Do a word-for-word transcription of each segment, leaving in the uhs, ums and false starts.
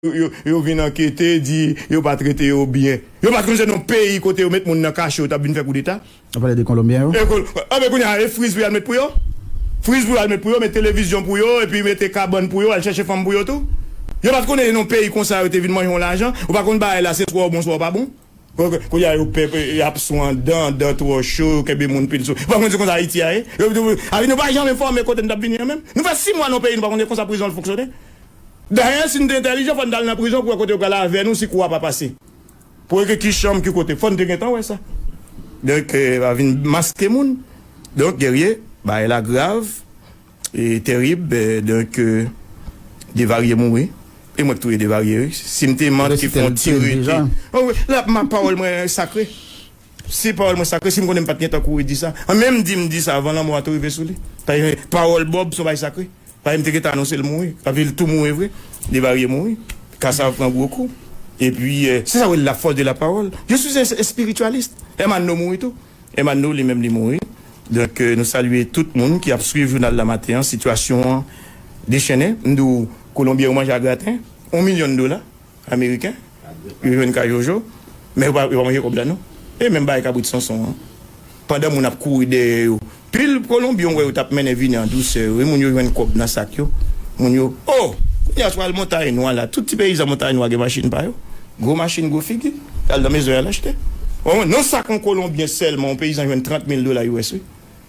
yo, yo, yo vin ankete, di yo pa trete yo byen. Yo pa t konn se nan peyi kote yo met moun nan kache, yo t ap vin fè koudeta. Ou pale de Kolonbyen yo? E Kol-, a, men kounye a, e friz pou y al met pou yo? Friz pou y al met pou yo, met televizyon pou yo, epi mete kabann pou yo, al chèche fanm pou yo tou? Yo pa t konnen se nan peyi konsa yo te vin manje yon lajan? Ou pa konn bagay la, se swa w bon, swa w pa bon? Kounye a, yo pè, y ap sou anndan, anndan twò cho, yo kenbe moun pil sou. Ou pa konn se konsa Ayiti a ye? Yo, yo, a, nou pa janm enfòme kote n t ap vini an menm? Nou fè sis mwa nan peyi, nou pa konn se konsa prizon an fonksyone? Dayè, si n te entèlijan, fò n t al nan prizon pou wè kote yo pral avè nou si kou a pa pase. Pou wè ki chanm, ki kote. Fò n te gentan wè sa. Donk, eh, pa vin maske moun. Donk, Guerrier, bagay la grav. E terib, eh, donk, eh, Devarye mouri. E mwen k touye Devarye, wi. Si m te manke fè yon ti rete. Oh, wi, la, ma pawòl mwen sakre. Si pawòl mwen sakre, si m konnen m pa t gentan kouri di sa. An, menm di m di sa avan lanmò a te rive sou li. Paske pawòl Bòb se yon bagay sakre. Paske m te gentan anonse l mouri. Sa vle di l tou mouri vre. Devarye mouri. Kasav pran gwo kou. Epi, eh, se sa w rele la force de la parole. Je suis un spiritualiste. Hermano mouri tou. Emmanuel li menm li mouri. Donk, eh, nou salye tout moun ki ap swiv jounal la maten an. Sitiyasyon an dechennen. M di w, Kolonbyen yo manje a graten. Yon milyon dola ameriken. Yo jwenn ka Jojo. Men yo pa, yo pa manje kòb la, non. E menm bagay kabrit Sonson an. Pandan moun ap kouri dèyè yo. Pil Kolonbyen w wè yo t ap mennen vini an dousè yo. E moun yo jwenn kòb nan sak yo. Moun yo, oh! Kounye a sou al Montay Nwa la. Tout ti peyizan Montay Nwa gen machin pa yo. Gwo machin, gwo figi. Al nan mezon y al achte. Bon, nan sak yon Kolonbyen sèlman, yon peyizan jwenn trant mil dola U S, wi.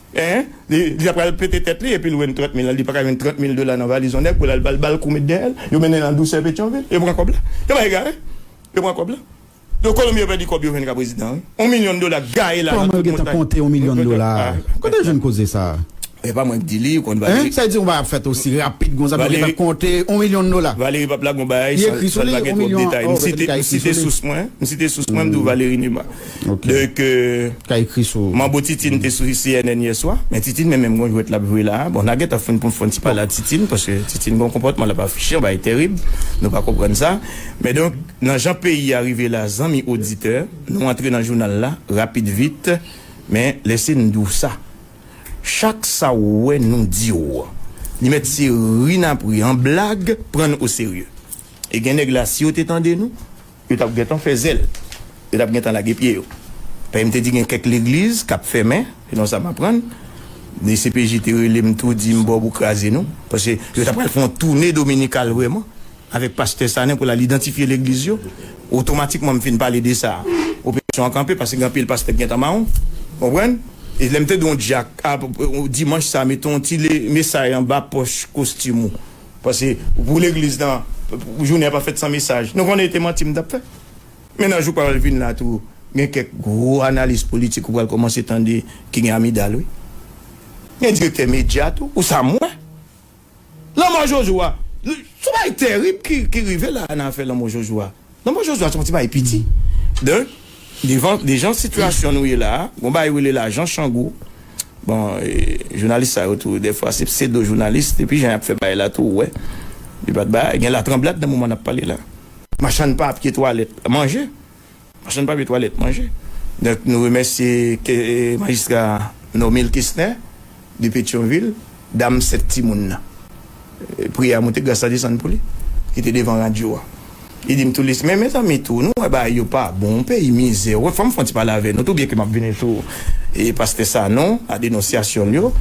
Hein? Li, li ta pral pete tèt li, epi l jwenn trant mil la. Li pa ka jwenn trant mil dola nan valiz yon nèg pou l al ba l, ba l kou met dèyè l. Yo mennen l nan dousè Petyonvil. Yo pran kòb la. Yo bay egare. Yo pran kòb la. Donk, Kolonbyen yo pèdi kòb yo jwenn ka prezidan, wi. Yon milyon dola gaye la nan tout montagne. Kòman yo gentan konte yon milyon dola? Kote yo jwenn koze sa a? E pa mwen k di li, ou konn Valéry. Hein? Sa vle di yon bagay ap fèt osi rapid konsa, pou yo gentan konte yon milyon dola. Valéry p ap lage yon bagay san, san l pa gen twòp detay. M site, m site sous mwen, m site sous mwen, m di w Valéry Numa. Donk, euh, Ka ekri sou. Manbo Titine te sou C N N yè swa, men Titine menm, menm gon jwèt l ap jwe la a. Bon, n a gentan fin pou n fè yon ti pale a Titine, paske Titine gon konpòtman l ap afiche, yon bagay terib. Nou pa konprann sa. Men donk, nan jan peyi a rive la, zanmi oditè, nou antre nan jounal la, rapid vit, men lese n di w sa. Chak sa w wè nou di w, li mèt se ri n ap ri, an blag, pran n oserye. E gen nèg la, si yo te tande nou, yo t ap gentan fè zèl. Yo t ap gentan lage pye yo. Paske m te di gen kèk legliz k ap fèmen, selon sa m aprann. D C P J te rele m tou, di m, Bòb, ou kraze nou. Paske yo t ap pral fè yon toune dominikal vrèman, avèk pastè Sanen pou l al idantifye legliz yo. Otomatikman, m fin pale de sa. Operasyon an kanpe, paske gen anpil pastè k gentan mawon. Konprann? E lè m te di yon dyak, a, dimanch sa, mete yon ti le-, mesay anba pòch kostim ou. Paske pou legliz lan, pou jounen an pa fèt san mesaj. Nou konnen te manti m t ap fè. Men nan jou k pral vin la tou, gen kèk gwo analis politik ou pral kòmanse tande ki gen amidal, wi. Gen direktè medya tou, ou sa m wè. Lanmò Jojo a, l-, se yon bagay terib ki, ki rive la nan afè lanmò Jojo a. Lanmò Jojo a se yon ti bagay piti. Donk, devan, devan sitiyasyon nou ye la a, gon bagay rele lajan Chango. Bon, e, jounalis sa yo tou, dèfwa se pseudo jounalis, epi jan y ap fè bagay la tou, ou wè. Li pa t bagay, gen latranblad nan moman n ap pale la. Machann papye twalèt, manje. Machann papye twalèt, manje. Donk, nou remèsye ke, e, majistra Normil Kesner de Petyonvil, dam sèt timoun nan. E, priyè a moute, gras la desann pou li, ki te devan radyo a. Li di m tou, li, men mezanmi tou, nou wè bagay yo pa bon, peyi mizè. Wè, fò m fè yon ti pale avè nou tou, byenke m ap vini sou, e, pastè Sanon, a denonsyasyon l yo,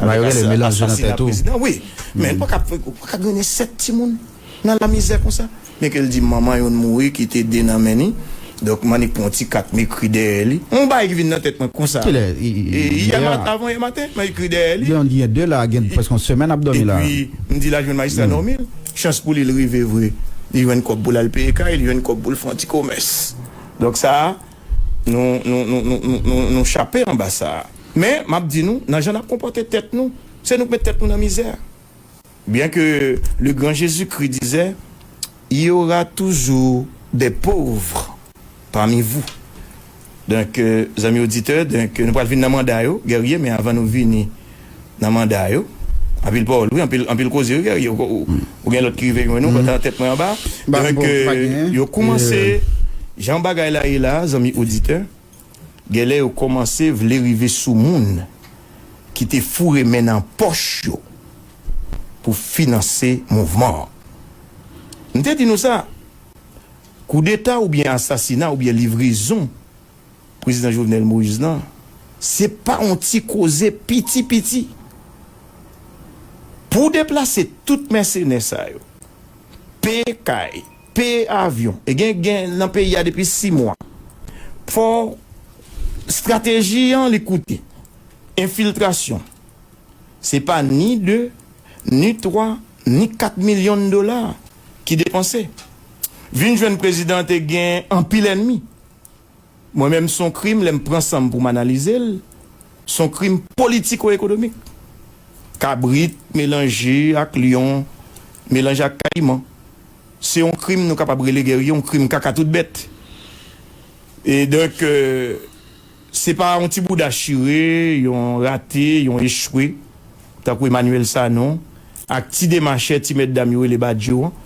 avèk asasina prezidan. Wi, men pa ka, pa ka grennen sèt timoun nan lamizè konsa. Men ke l di manman youn mouri, kite de nan men li. Donk, m annik pran yon ti kat, m ekri dèyè li. Yon bagay ki vin nan tèt mwen konsa. Kilè? E, yè maten, avan yè maten, m ekri dèyè li. Gen, gen de la, gen prèske yon semèn ap dòmi la. Epi, m di l al jwenn majistra Normil. Chans pou li, l rive vre. Li jwenn kòb pou l al peye kay, li jwenn kòb pou l fè yon ti komès. Donk, sa a, nou, nou, nou chape anba sa a. Men, m ap di nou, nan jan n ap konpòte tèt nou, se nou k met tèt nou nan mizè. Bien que le grand Jésus-Christ disait, il y aura toujours des pauvres parmi vous. Donk, euh, zanmi oditè, donk, nou pral vin nan manda yo, Guerrier, men avan nou vini nan manda yo, anpil pawòl, wi, anpil, anpil koze, wi, Guerrier, ou, ou, ou gen lòt ki rive jwenn nou, pandan tèt mwen anba. Donk, euh, yo koumanse, jan bagay la ye la, zanmi oditè, genlè yo kòmanse vle rive sou moun ki te foure men nan pòch yo pou finanse mouvman an. M te di nou sa, koudeta oubyen asasina oubyen livrezon prezidan Jovenel Moïse lan, se pa yon ti koze piti piti. Pou deplase tout mèsenè sa yo, peye kay, peye avyon, e gen, gen nan peyi a depi sis mwa. Fò estrateji an li koute. Enfiltrasyon. Se pa ni de, ni twa, ni kat milyon dola ki depanse. Vin jwenn prezidan an te gen anpil ènmi. Mwen menm, se yon krim, lè m pran san m pou m analize l, se yon krim politiko-ekonomik. Kabrit melanje ak lyon, melanje ak kayiman. Se yon krim nou kapab rele Guerrier, yon krim kaka tout bèt. E donk, euh, se pa yon ti bouda chire, yon rate, yon echwe, tankou Emmanuel Sanon, ak ti demachè, ti mètdam yo rele Badio an,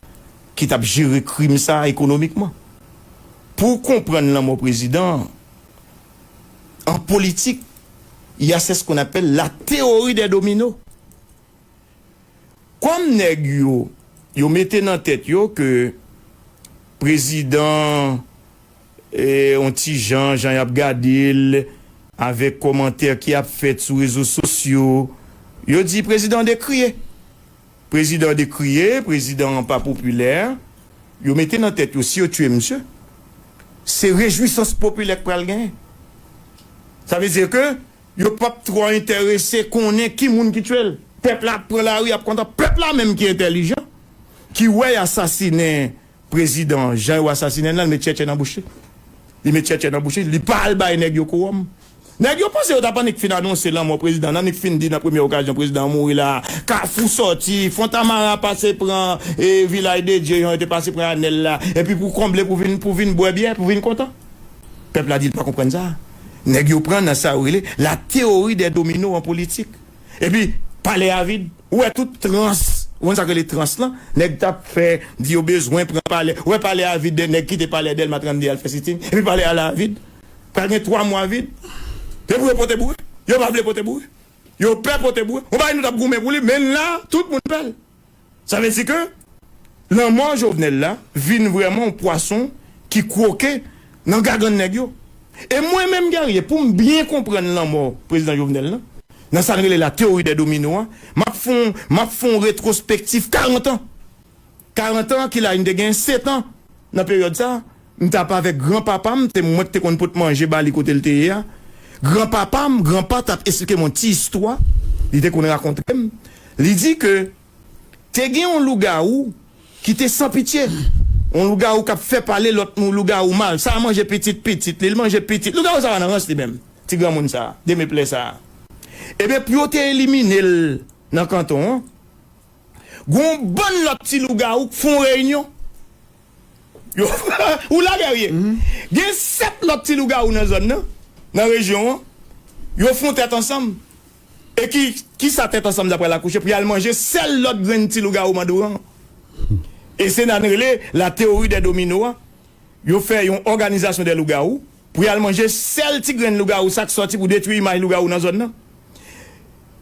ki t ap jere krim sa a ekonomikman. Pou w konprann lanmò prezidan an, an politik, il y a ce qu'on appelle la théorie des dominos. Kòm nèg yo, yo mete nan tèt yo ke prezidan, e, yon ti jan, jan y ap gade l, avèk kòmantè ki ap fèt sou rezo sosyo, yo di prezidan an dekriye. Prezidan an dekriye, prezidan an pa popilè. Yo mete nan tèt yo, si yo tiye misye, se rejwisans popilè k pral genyen. Sa vle di ke yo p ap twò enterese konnen ki moun ki tiye l. Pèp la ap pran lari, ap kontan. Pèp la menm ki entèlijan, ki wè y asasinen prezidan an, jan yo asasinen l lan, li met tchètchè nan bouch li. Li met tchètchè nan bouch li, li pa al bay nèg yo kowòm. Nèg yo panse yo t ap annik fin anonse lanmò prezidan an, annik fin di nan premye okazyon prezidan an mouri la, Kafou sòti, Fontamara pase pran, e, Vilaj de Dye, jan yo te pase pran Anèl la, epi pou konble, pou vin, pou vin bwè byè, pou vin kontan. Pèp la di l pa konprann sa. Nèg yo pran nan sa yo rele la théorie des dominos an politik. Epi, palè a vid. Ou wè tout trans, ou konn sa k rele trans lan? Nèg t ap fè, di yo bezwen pran palè. Ou wè palè a vid, de nèg kite palè Dèlma trannde al fè sitin. Epi palè a la vid. Pral gen twa mwa vid. Se pou yo pote boure. Yo pa vle pote boure. Yo pè pote boure. Yon bagay nou t ap goumen pou li, men la, tout moun pè l. Sa vle di ke lanmò Jovenel la vin vrèman yon pwason ki kwoke nan gagann nèg yo. E mwen menm, Guerrier, pou m byen konprann lanmò prezidan Jovenel lan, nan sa n rele la théorie des dominos an, m ap fè yon, m ap fè yon retwospektif karant an. Karant an, ki laj m te gen? Sèt an. Nan peryòd sa a, m t ap avèk granpapa m, se mwen ki te konn pot manje ba li kote l te ye a. Granpapa m, granpa t ap esplike m yon ti istwa, li te konn rakonte m. Li di ke te gen yon lougawou ki te san pitye. Yon lougawou k ap fè pale lòt moun, lougawou mal. Sa a manje pitit pitit li, li manje pitit. Lougawou sa a nan rans li menm. Ti granmoun sa a, demeplè sa a. Ebyen, pou yo te elimine l nan kanton an, gon bann lòt ti lougawou k fè yon reyinyon. Yo, ou la, Guerrier? Gen sèt lòt ti lougawou nan zòn nan, nan rejyon an. Yo fè yon tèt ansanm. E ki, ki sa tèt ansanm sa pral akouche? Pou y al manje sèl lòt grenn ti lougawou Mandouran. E se nan rele la théorie des dominos an. Yo fè yon òganizasyon de lougawou pou y al manje sèl ti grenn lougawou sa k sòti pou detwi imaj lougawou nan zòn nan.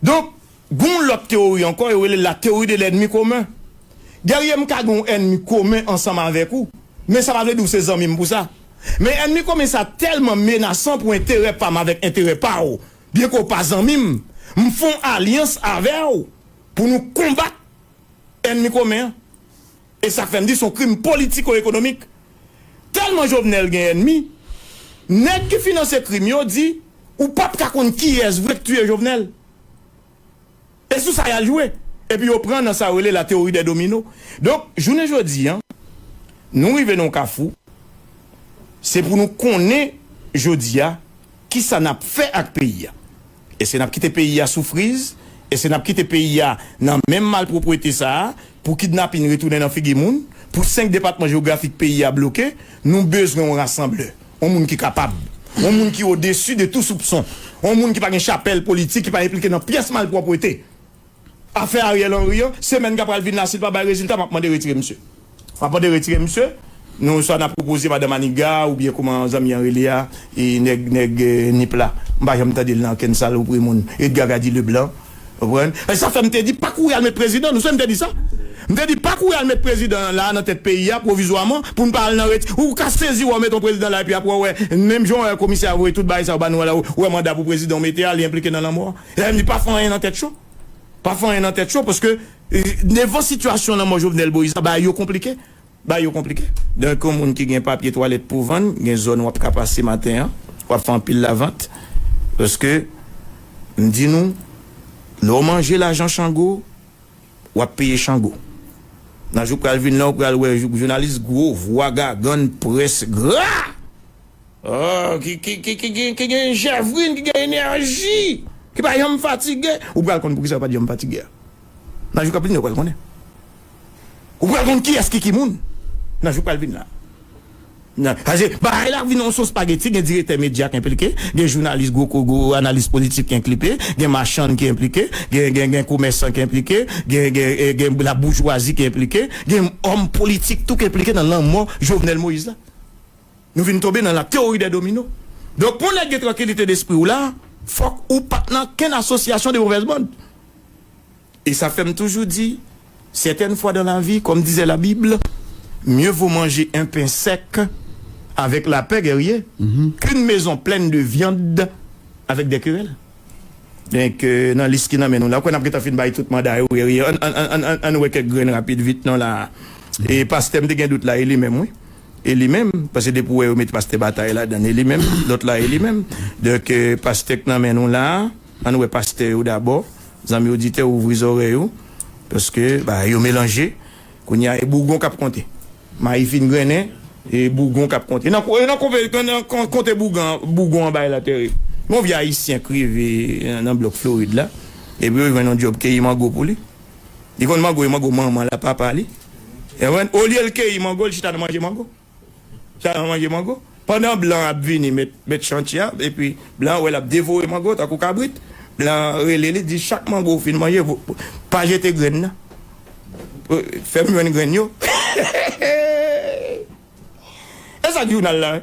Donk, gon lòt teyori ankò, yo rele la théorie de l'ennemi commun. Guerrier, m ka gen yon ènmi komen ansanm avèk ou, men sa pa vle di w se zanmi m pou sa. Men ènmi komen sa tèlman menasan pou enterè pa m avèk enterè pa w, byen ke w pa zanmi m, m fè yon alyans avè w pou nou konbat ènmi komen an. E sa k fè m di se yon krim politiko-ekonomik. Tèlman Jovenel gen ènmi, nèg ki finanse krim yo di ou p ap ka konn kiyès vre k tiye Jovenel. E sou sa y al jwe. Epi yo pran nan sa yo rele la théorie des dominos. Donk, jounen jodi a, nou rive nan yon kafou. Se pou nou konnen jodi a kisa n ap fè ak peyi a. Èske n ap kite peyi a sou friz? Èske n ap kite peyi a nan menm malpwoprete sa a, pou kidnapin retounen nan figi moun, pou senk depatman jewografik peyi a bloke? Nou bezwen yon rasanblè, yon moun ki kapab, yon moun ki odesi de tou soupson, yon moun ki pa gen chapèl politik, ki pa enplike nan pyès malpwòpte. Afè Ariel Henry an, semèn k ap pral vin la, si l pa bay rezilta, m ap mande retire misye. M ap mande retire misye. Nou, swa n ap pwopoze madan Maniga, oubyen kòman zanmi an rele a, e nèg, nèg, eh, Nip la. M pa janm tande l nan okenn sal opre moun. Edgar Gady Leblanc. Ou konprann? E sa fè m te di, pa kouri al met prezidan, nou sonje m te di sa? M te di, pa kouri al met prezidan la nan tèt peyi a pwovizwaman pou n pa al nan reti. Ou ka sezi wè w met yon prezidan la epi apre w wè, menm jan w wè komisè a voye tout bagay sa yo ba nou la, ou wè manda pou prezidan w mete a, li enplike nan lanmò a. E m di, pa fè anyen nan tèt cho. Pa fè anyen nan tèt cho paske, eh, devan sitiyasyon lanmò Jovenel Moïse la, bagay yo konplike. Bagay yo konplike. Donk, yon moun ki gen papye twalèt pou vann, gen zòn w ap ka pase maten an, w ap fè anpil lavant. Paske, m di nou, lè w manje lajan chango, w ap peye chango. Nan jou k pral vin la, w pral wè jou- jounalis gwo vwa, gagann, près, gra! Oh, ki, ki, ki, ki, ki, ki gen jèvrin, ki gen enèji, ki pa janm fatige. Ou pral konn poukisa yo pa t janm fatige a. Nan jou k ap vin, yo pral konnen. Ou pral konn kiyès ki ki moun. Nan jou k pral vin la. Nan, paske bagay la vin yon sos espageti, gen direktè medya ki enplike, gen jounalis gwo ko- gwo analis politik ki enplike, gen machann ki enplike, gen, gen, gen komèsan ki enplike, gen, gen, eh, gen laboujwazi ki enplike, gen òm politik tou ki enplike nan lanmò Jovenel Moïse la. Nou vin tonbe nan la théorie des dominos. Donk, pou nèg gen trankilite despri w la, fòk ou pa t nan kenn asosyasyon de mauvaise bande. E sa fè m toujou di, certaines fois dans la vie, comme disait la Bible, mieux vaut manger un pain sec avec la paix, guerrier, qu'une maison pleine de viande avec des querelles. Donk, euh, nan lis ki nan men nou la, ou kwè n ap gentan fin bay tout manda yo, wi, wi. Ann, ann, ann, ann, ann wè kèk grenn rapid vit non la. E pastè, m te gen dout la, e li menm, wi. E li menm, paske depi w wè yo met pastè Batay ladann, e li menm, lòt la, e li menm. Donk, euh, pastè k nan men nou la, ann wè pastè yo dabò. Zanmi oditè, ouvri zòrèy ou, paske, ba, yo melanje. Kounye a, e bougon k ap konte. Mayi fin grennen, e bougon k ap konte. Nan, nan konpe- nan kon- konte bougon, bougon an bay la terib. Yon vye ayisyen k rive nan blòk Florid la, epi yo jwenn yon djòb keyi mango pou li. Li konn mango, e mango manman l a, papa li. E wè, olye l keyi mango, l chita nan manje mango. Chita nan manje mango. Pandan blan ap vini met, met chantye a, epi blan wè l ap devore mango tankou kabrit, blan rele li, di, chak mango ou fin manje, vo- pa jete grenn nan. Fè m jwenn grenn yo. E sa k jounal la, wi.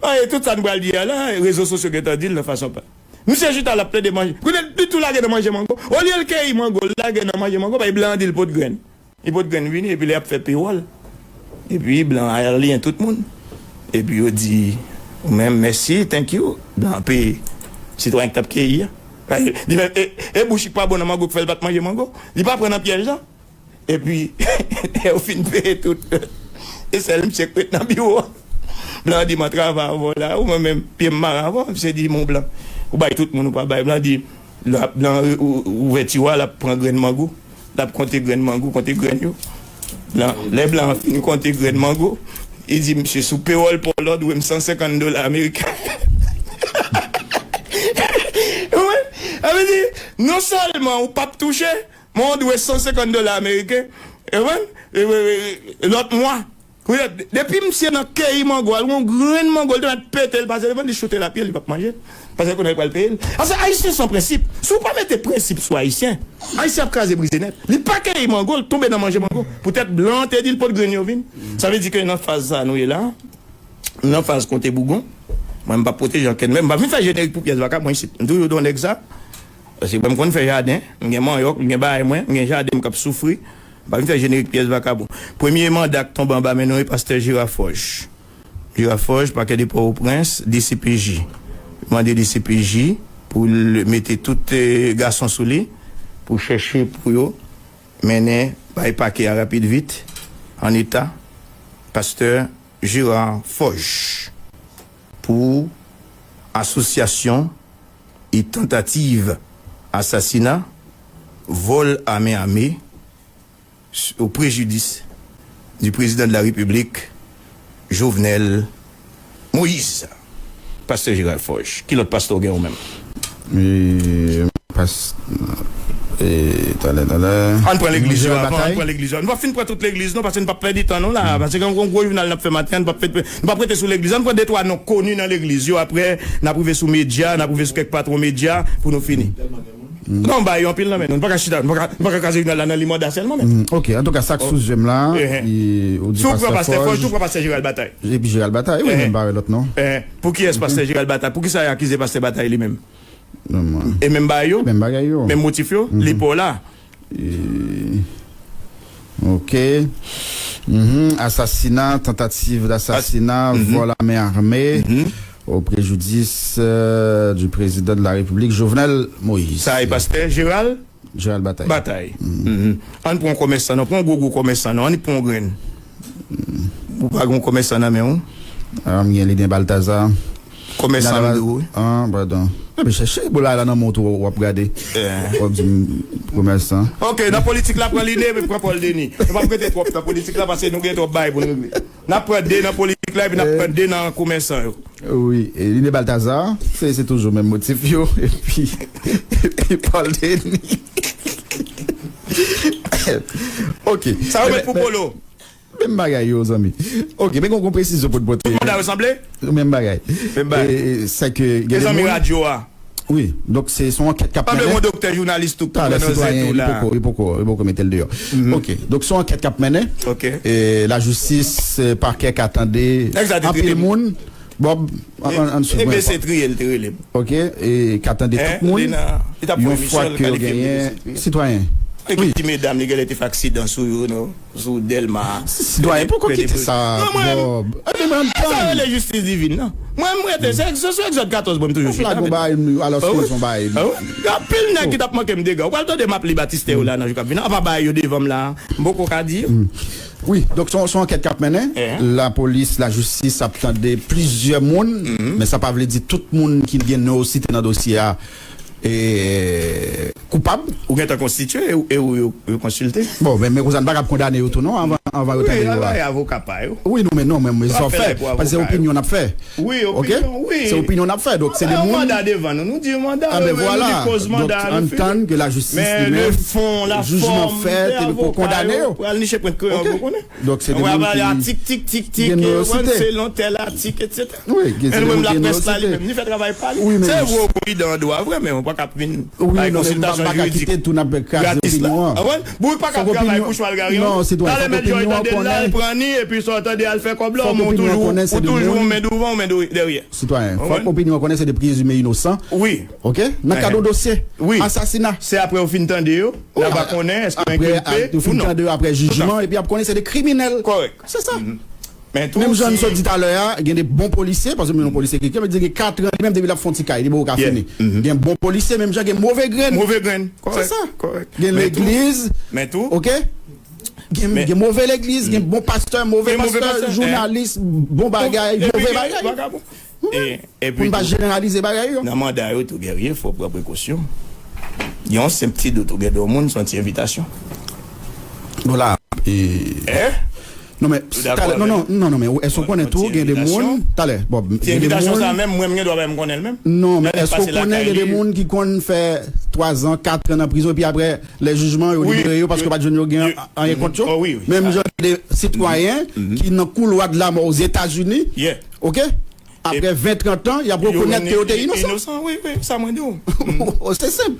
Ay, tout sa n pral di a la, rezo sosyo gentan di l nan fason pa. Misye chita l ap plede manje. Kounye a, li tou lage nan manje mango. Olye l keyi mango, l lage nan manje mango, bay blan an di l pot grenn. Li pot grenn vini, epi lè y ap fè pewòl. Epi blan an aliyen tout moun. Epi yo di, ou menm, mèsi, thank you. Blan an peye sitwayen ki t ap keyi a. Li menm, e, e bouch li k pa bon nan mango k fè l pa t manje mango. Li pa pran nan pyèj la. Epi, lè yo fin peye tout, e sèl misye k ret nan biwo a. Blan an di, m an travay avè w la, ou mwen menm, pye m mare avè w. Misye di, mon blan, ou bay tout moun, ou pa bay. Blan di, l ap, blan ou- ou- ouvè tiwa, l ap pran grenn mango. L ap konte grenn mango, konte grenn yo. Blan, lè blan an fin konte grenn mango, li di, misye, sou pewòl pa w la, w dwe m san senkant dola ameriken. Wi, sa vle di, non sèlman ou p ap touche, men w dwe san senkant dola ameriken, e wè, e, e, e, lòt mwa. Wi, depi misye nan keyi mango, al yon grenn mango, li te mèt pete l, pase devan, li choute l a pye, li p ap manje l. Paske kounye a li pral peye l. Ase ayisyen san prensip. Si w pa mete prensip sou ayisyen, ayisyen ap kraze brize nèt. Li pa keyi mango, l tonbe nan manje mango. Poutèt blan an te di l pot grenn yo vin. Sa vle di ke nan faz sa a nou ye la, nan faz konte bougon, mwen m p ap pwoteje ankenn. Men m pa vin fè jenerik pou pyès vakabon isit. M toujou di yon nèg sa. Paske mwen m konn fè jaden, m gen manyòk, m gen bagay mwen, m gen jaden m k ap soufri. M pa vin fè jenerik pyès vakabon. Premye manda k tonbe anba men nou e pastè Jera Fòj. Jera Fòj, pakè de Pòtoprens, D C P J. Mande D C P J pou l mete tout, eh, gason sou li, pou chèche pou yo mennen bay pakè a rapid vit, an eta, pastè Gérard Forge, pou asosyasyon e tantativ asasina, vòl a men ame, o prejidis di prezidan de la Repiblik, Jovenel Moïse. Pastè Gérard Forge, ki lòt pastè w gen ou menm? E, pas, e, talè, talè. Ann pran legliz yo avan, ann pran legliz yo. Nou p ap fin pran tout legliz, non, paske nou p ap pèdi tan, non, la. Paske gen yon gwo jounal n ap fè maten an, nou p ap fè, nou p ap rete sou legliz. Ann pran de twa non koni nan legliz yo, apre, n ap rive sou medya, n ap rive sou kèk patwon medya, pou nou fini. Non, m ba yo anpil nan men nou. Nou pa ka chita, nou pa ka, nou pa ka kraze jounal la nan li manda sèlman, men. Mm, ok, antouka, sa k sou zyè m la, e, ou di pastè Forge. Si w pran pastè Forge, ou pran pastè Gérald Bataille. Epi Gérald Bataille, wi, men m pa wè lòt non. Pou kiyès pastè Gérald Bataille? Pou kisa yo akize pastè Bataille li menm? E menm bagay yo? Menm bagay yo. Menm motif yo? Li pa w la. E, Ok. Mhm. Asasina, tantativ dasasina, vòl a men ame, o prejidis, euh, du président de la République, Jovenel Moïse. Sa e pastè Gérald? Gérald Bataille. Bataille. Mhm. Ann pran yon komèsan, non. Pran yon gwo, gwo komèsan, non. Ann pran yon grenn. Ou pa gen yon komèsan nan men ou? Ah, m gen Liden Baltazar. Komèsan m di w, wi. Ah, padon. Epi chèche Ebola la nan men w tou, w ap gade. W ap di m komèsan. Ok, nan politik la, pran Liden, epi pran Paul Denis. Nou p ap rete twòp nan politik la, paske nou gen twòp bagay pou n regle. N ap pran de nan politik la, epi n ap pran de nan komèsan yo. Wi, e Liden Baltazar, se, se toujou menm motif yo, epi, epi Paul Denis. Ok. Sa yo met pou Polo. Menm bagay yo, zanmi. Ok, men gon, gon presizyon pou n pote. Tout manda yo sanble? Menm bagay. Menm bagay. E, e, se ke gen de moun. Radyo a. Wi, donk se, se yon ankèt k ap mennen. Sanble gon doktè jounalis tou k pran nan zen tou la. Li poko, li poko, li poko mete l deyò. Ok, donk se yon ankèt k ap mennen. Ok. E lajistis, e, pakè ka tande anpil moun. Bob, an, an, ann swiv mwen. Mesye Triyèl te rele m. Ok, e ka tande tout moun. Yon fwa ke yo genyen sitwayen. Wi. Ti medam, li genlè te fè aksidan sou yo, non? Sou Dèlma. Sitwayen, poko kite sa, Bob. Sa rele jistis divin, non? Mwen, mwen rete, se, se sou Egzòd katòz, mwen, m toujou chita. Ou flag yon bagay, alòske se yon bagay. Gen anpil nèg ki t ap manke m dega. Ou pral tande m ap li batistè yo la nan jou k ap vini. Apa bagay yo devan m la. M poko ka di yo. Wi, donk se yon, se yon ankèt k ap mennen. Lapolis, lajistis ap tande plizyè moun, men sa pa vle di tout moun ki gen non yo site nan dosye a, e, koupab. Ou gentan konstitye e, e ou yo, yo konsilte? Bon, men, men konsa, n pa kab kondane yo tou, non, anvan, anvan yo tande yo a. Wi, avoka pa yo. Wi, non, men non, men, men sa w fè, paske se opinyon n ap fè. Wi, opinyon, wi. Se opinyon n ap fè, donk se de moun. Manda devan nou, nou di manda, nou di koz manda, nou fini. Donk, ann tann ke lajistis li menm, jijman fèt, epi pou kondane yo. Pral niche pwent kreyon pou konnen. Donk, se de moun ki gen non yo site. Selon tèl atik, etsetera. Wi, gen se de moun ki gen non yo site. Li fè travay pa li. Wi, men se vre, ou pridan an dwa vre, men ou pa ka ap vin bay konsiltasyon jiridik gratis la. Ou pa ka ap travay pou chwal gari an. Talè mèt Jòy tande l la, l pran ni, epi sa w tande al fè kòb la, ou toujou men douvan, ou men dèyè. Sitwayen, fòk opinyon an konnen se de prezime inosan. Wi. Ok? Nan kad yon dosye asasina. Se apre ou fin tande yo, n a va konnen èske yo enkilpe ou non. Ou fin tande yo apre jijman, epi y ap konnen se de kriminèl. Kòrèk. Se sa. Menm jan n sot di talè a, gen de bon polisye, paske m yon polisye ki, ki di gen katran, li menm depi l ap fè yon ti kay, li poko ka fini. Gen bon polisye, menm jan gen move grenn. Move grenn. Se sa. Gen legliz, ok? Gen, gen move legliz, gen bon pastè, move pastè, jounalis, bon bagay, move bagay. Pou n pa jeneralize bagay yo. Nan manda yo tou, Guerrier, fò w pran prekosyon. Gen yon senp ti dout ou gen de yon moun, se yon ti envitasyon. Bon la, e, non, men, talè, non, non, non, non, men èske w konnen tou, gen de moun, talè, bon, ti envitasyon sa menm, mwen, m gen dwa pa menm konnen l menm. Non, men èske w konnen gen de moun ki konn fè twa zan, kat an nan prizon, epi apre, lè jijman, yo libere yo paske yo pa t jwenn yo gen anyen kont yo? Menm jan de sitwayen ki nan koulwa de lamò Ozetazini, ok? Apre ven, trant an, y ap rekonèt ke yo te inosan. Inosan, wi, wi, sa mwen di w. Se senp.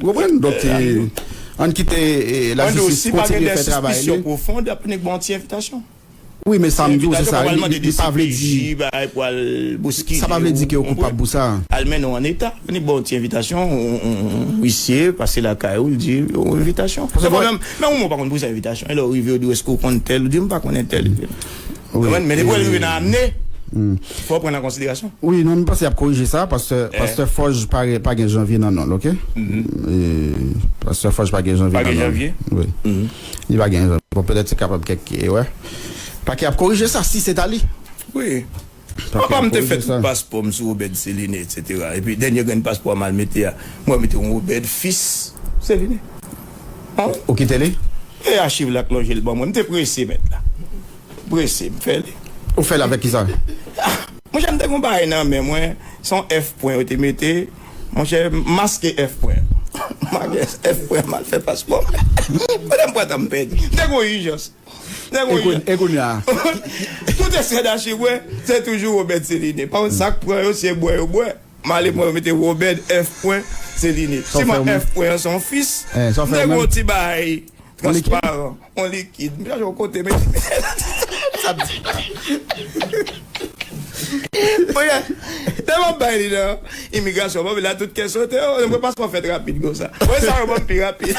Ou konprann? Donk, e, ann kite, e, lajistis kontinye fè travay li. Wi, men sa m di w, se sa, li, li pa vle di, sa pa vle di ke yo koupab pou sa. Al mennen w ann eta, vin ba w yon ti envitasyon, yon, yon, yon huissier pase lakay ou, li di yon envitasyon. Se pwoblèm, men ou menm ou pa konn pou sa envitasyon. E lè w rive, yo di w, èske w konn tèl? Ou di, m pa konnen tèl. Wi. Men depi w rive nan amne, fò w pran an konsiderasyon. Wi, non, m panse y ap korije sa, pastè, pastè Fòj pa, pa gen Janvye nan non l, ok? E, pastè Fòj pa gen Janvye nan non l. Pa gen Janvye? Wi. Li pa gen Janvye. Bon, petèt se kapab kèk erè. Pakè ap korije sa, si se ta li. Wi. Papa m te fè tout paspò m sou Obed Céliné, etsetera. Epi dènye grenn paspò m al mete a, mwen mete yon Obed fis Céliné. Ou kite li? E achiv la k lonje l ban mwen. M te prese, mèt la. Prese, m fè li. Ou fè l avèk kisa? Monchè, m te gon bagay nan men mwen, se yon F pwen yo te mete. Monchè, m maske F pwen. M maske F pwen, m al fè paspò. Pandan m pran tan m pèdi. M te gon ijans. M te gon ijans. E kounye a? Tout esèd achibwè, se toujou Obed Céliné. Pa kont, sa k pran yo, se bwè yo bwè. M ale mwen mete Obed F pwen Céliné. Si mwen F pwen an se yon fis, m te gon ti bagay transparan, yon likid. M chache yon kote, men sa m di. Oye, lè m ap bay li nan imigrasyon, bon, la tout kè sote, oh, mwen paspò fèt rapid konsa. Mwen sa yo ban m pi rapid.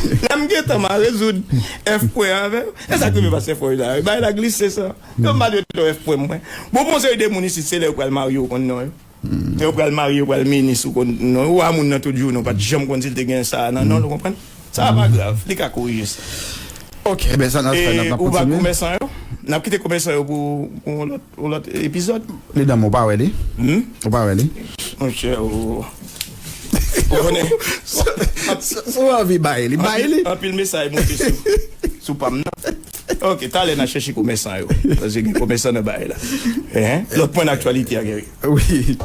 Lè m gentan m a rezoud F pwen avè l. E sa k rive pase fò la. Bagay la glise sa. Yo m pa dwe tande F pwen mwen. Bon, bon, se de moun isit, se lè yo pral marye yo konn non yo. Lè yo pral marye, yo pral minis, ou konn non. Ou a moun nan tout jou, non, pa t janm konn si l te gen sa nan non l, ou konprann? Sa a pa grav, li ka korije sa. Ok, ben sa n ap fè, n ap Ou ba kontinye. Komèsan yo? N ap kite Komèsan yo pou pou yon lòt yon lòt epizòd. Li nan men w, ou pa wè li? Hmm? Ou pa wè li? Monchè, ou ou konnen. Si w anvi bay li, bay li. Anpil mesaj monte sou sou pa m nan. Ok, talè n a chèche Komèsan yo. Paske gen Komèsan nan bagay la. Hein? Lòt pwen aktyalite a gen. Wi.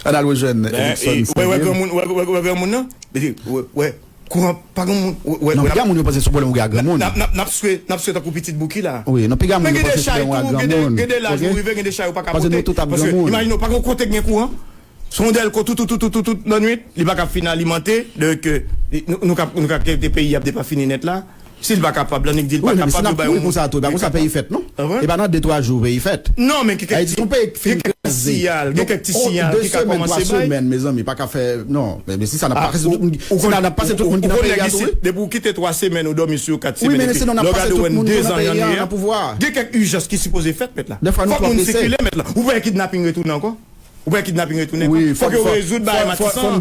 Ann al rejwenn Erickson Wè wè Saint-Vil. Granmoun, wè wè wè Granmoun nan. Wè wè kouran pa gen moun. Wè wè Non, wè piga moun yo panse sou pwoblèm ou gen ak granmoun. N ap n ap n ap swe n ap swe tankou pitit bouki la. Wi, non, piga moun Men yo gen de panse sou chay pwoblèm tou, ou ak gen de granmoun. gen de laj Ok? ou rive, gen de chay ou pa ka Paske pote. Nou tout ap Paske granmoun. Imajine w pa gen kote k gen kouran. Se yon dèl ko tout tout tout tout tout nan nwit, li pa ka fin alimante. Donk, euh, nou nou ka nou ka kite peyi ap depafini nèt la. Si l pa kapab, l annik di l pa Wi, men si kapab, n yo ap bay kouri yon pou sa tou, e pa konsa peyi fèt, non? E pa nan de twa jou peyi fèt. Non, men gen Ayiti kèk se yon peyi ki fin gen kèk kraze. Siyal, gen kèk ti siyal ki ka kòmanse bay. Semèn, mezanmi, pa ka fè. Non, men si sa n ap pase tout moun, si n ap pase tout moun ki nan peyi a tou, wi. Depi ou kite twa semèn ou dòmi sou kat Wi, semèn men epi si nou n ap lè w pase gade tout ou wè moun ki dezan nan peyi jan a li ye. nan pouvwa. Gen kèk ijans ki sipoze fèt mèt la. Fòk moun sikile mèt la. Ou wè kidnaping retounen ankò? Ou wè kidnaping retounen ankò? Fòk yo rezoud bagay Matisan.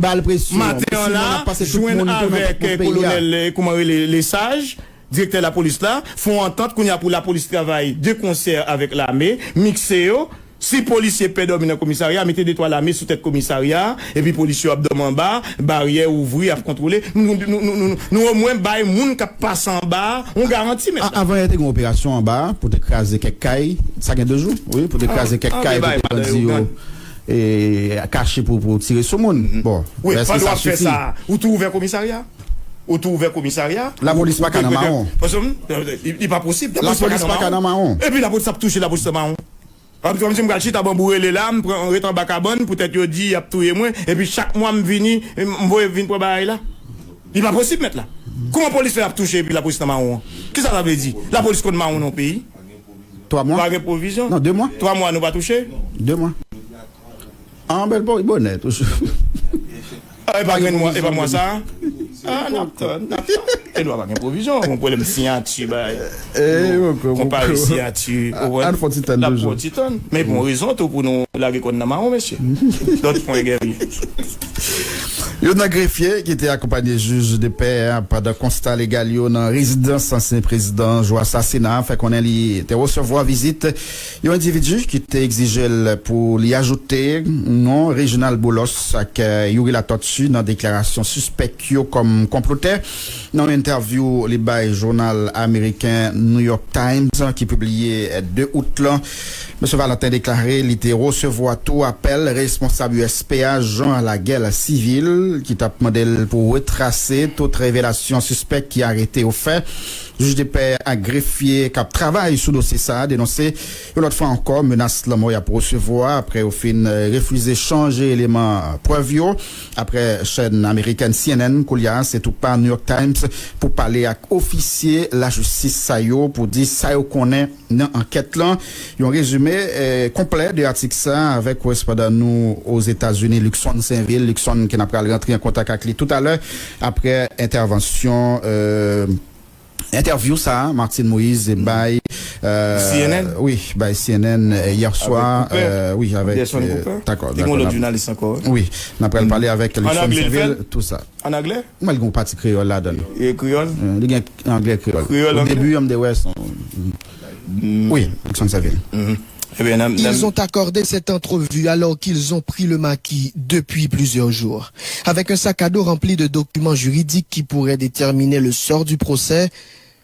Maten an la, jwenn avèk kolonèl, kòman rele, Lesaj, direktè lapolis la, fè yon antant kounye a pou lapolis travay de konsè avèk lame, mikse yo. Si polisye pè dòmi nan komisarya, mete de twa lame sou tèt komisarya, epi polisye yo ap dòmi anba, baryè ouvri, ap kontwole. Nou, nou, nou, nou, nou, nou omwen bay moun k ap pase anba a yon garanti mèt la. Avan yè te gen yon operasyon anba a pou te kraze kèk kay, sa gen de jou, wi, pou te kraze kèk kay kote bandi yo e, kache pou, pou tire sou moun. Bon, Wi, èske pandan w sa ap fè sifi? Sa, ou tou ouvè komisarya? Ou tou ouvè komisarya? Lapolis pa ka nan mawon. Paske m, li, li pa posib. Lapolis pa ka nan mawon. Epi lapolis ap touche lapolis nan mawon. Kòm, kòmsi m pral chita banbou rele la, m pran ret anba kabann, poutèt yo di y ap touye mwen, epi chak mwa m vini, m voye vin pran bagay la. Li pa posib mèt la. Kòman polis fè ap touche epi lapolis nan mawon an? Kisa sa vle di? Lapolis konn mawon nan yon peyi? Twa mwa? Pa gen pwovizyon? Non, de mwa. Twa mwa nou pa touche? De mwa. An bèl bò, bonè toujou. Ah, e pa grenn mwa, e pa mwa sa? Ah, n ap tann, n ap tann. E nou pa gen pwovizyon, yon pwoblèm siyati, bay. Konpare siyati, ou wè. N ap pran ti tann. Men bon, rezon tou pou nou lage kòn nan mawon, mesye. Dòt pwen, Guerrier. Youn nan grefye ki te akonpanye jij de pè a pandan konsta legal yo nan rezidans ansyen prezidan jou asasina a fè konnen li te resevwa vizit yon endividi ki te egzije l pou li ajoute non Reginald Boulos ak, eh, Youri Latortue nan deklarasyon sispèk yo kòm konplotè. Nan yon entèvyou li bay jounal ameriken New York Times ki pibliye de out lan, Mesye Valentin deklare li te resevwa tou apèl responsab U S P a Jean Alaguel Civil ki t ap mande l pou retrase tout revelasyon sispèk ki arete yo fè. Jij de pè ak grefye k ap travay sou dosye sa a denonse yon lòt fwa ankò menas lanmò y ap resevwa apre yo fin, eh, refize chanje eleman prèv yo. Apre chèn amerikèn C N N, koulye a se tou pa New York Times pou pale ak ofisye lajistis sa yo pou di sa yo konnen nan ankèt lan. Yon rezime, eh, konplè de atik sa avèk korespondan nou Ozetazini, Luckson Sainvil. Luckson, ke n ap pral rantre an kontak ak li toutalè apre entèvansyon, eh, entèvyou sa a Martine Moïse bay, eh, C N N? Wi, bay C N N, eh, yè swa, eh, wi, avèk, eh, dakò, dakò, n ap, wi, n ap pral pale avèk Luckson Sainvil, tou sa. An anglè? Mwen, gen yon pati kreyòl ladan l. E kreyòl? Eh, li gen anglè kreyòl. Kreyòl, anglè? Au début, m te wè son. Wi, Luckson Sainvil. Ils ont accordé cette entrevue alors qu'ils ont pris le maquis depuis plusieurs jours. Avec un sac à dos rempli de documents juridiques qui pourraient déterminer le sort du procès,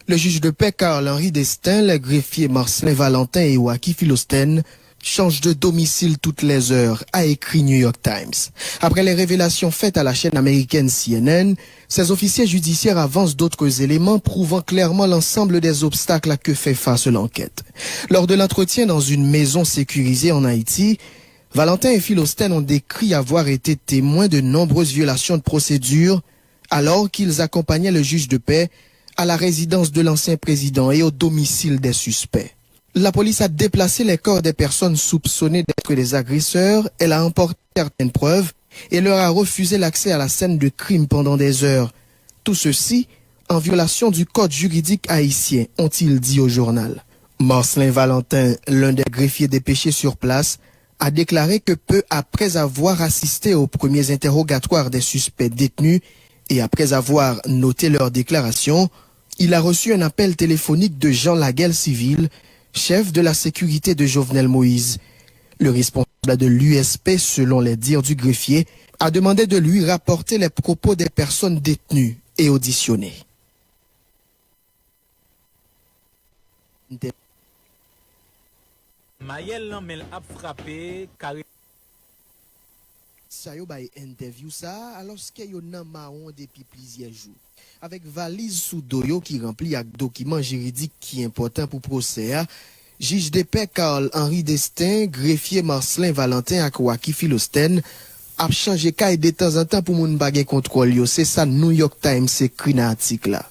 le juge de paix Carl-Henri Destin, les greffiers Marcelin Valentin et Wacky Philostène changent de domicile toutes les heures, a écrit New York Times. Après les révélations faites à la chaîne américaine C N N, ces officiers judiciaires avancent d'autres éléments prouvant clairement l'ensemble des obstacles à que fait face l'enquête. Lors de l'entretien dans une maison sécurisée en Haïti, Valentin et Philostène ont décrit avoir été témoins de nombreuses violations de procédure alors qu'ils accompagnaient le juge de paix à la résidence de l'ancien président et au domicile des suspects. La police a déplacé les corps des personnes soupçonnées d'être des agresseurs, elle a emporté certaines preuves et leur a refusé l'accès à la scène de crime pendant des heures. Tout ceci en violation du code juridique haïtien, ont-ils dit au journal. Marcelin Valentin, l'un des greffiers dépêchés sur place, a déclaré que peu après avoir assisté aux premiers interrogatoires des suspects détenus et après avoir noté leurs déclarations, il a reçu un appel téléphonique de Jean Laguel Civil, chef de la sécurité de Jovenel Moïse. Le responsable de l'U S P, selon les dires du greffier, a demandé de lui rapporter les propos des personnes détenues et auditionnées. Mayèl nan men l ap frape kare. Sa yo bay entèvyou sa a alòske yo nan mawon depi plizyè jou. Avèk valiz sou do yo ki ranpli ak dokiman jiridik ki enpòtan pou pwosè a, jij depè Carl Henry Destin, grefye Marcelin Valentin ak Wacky Philostène ap chanje kay detanzantan pou moun pa gen kontwòl yo, se sa New York Times ekri nan atik la.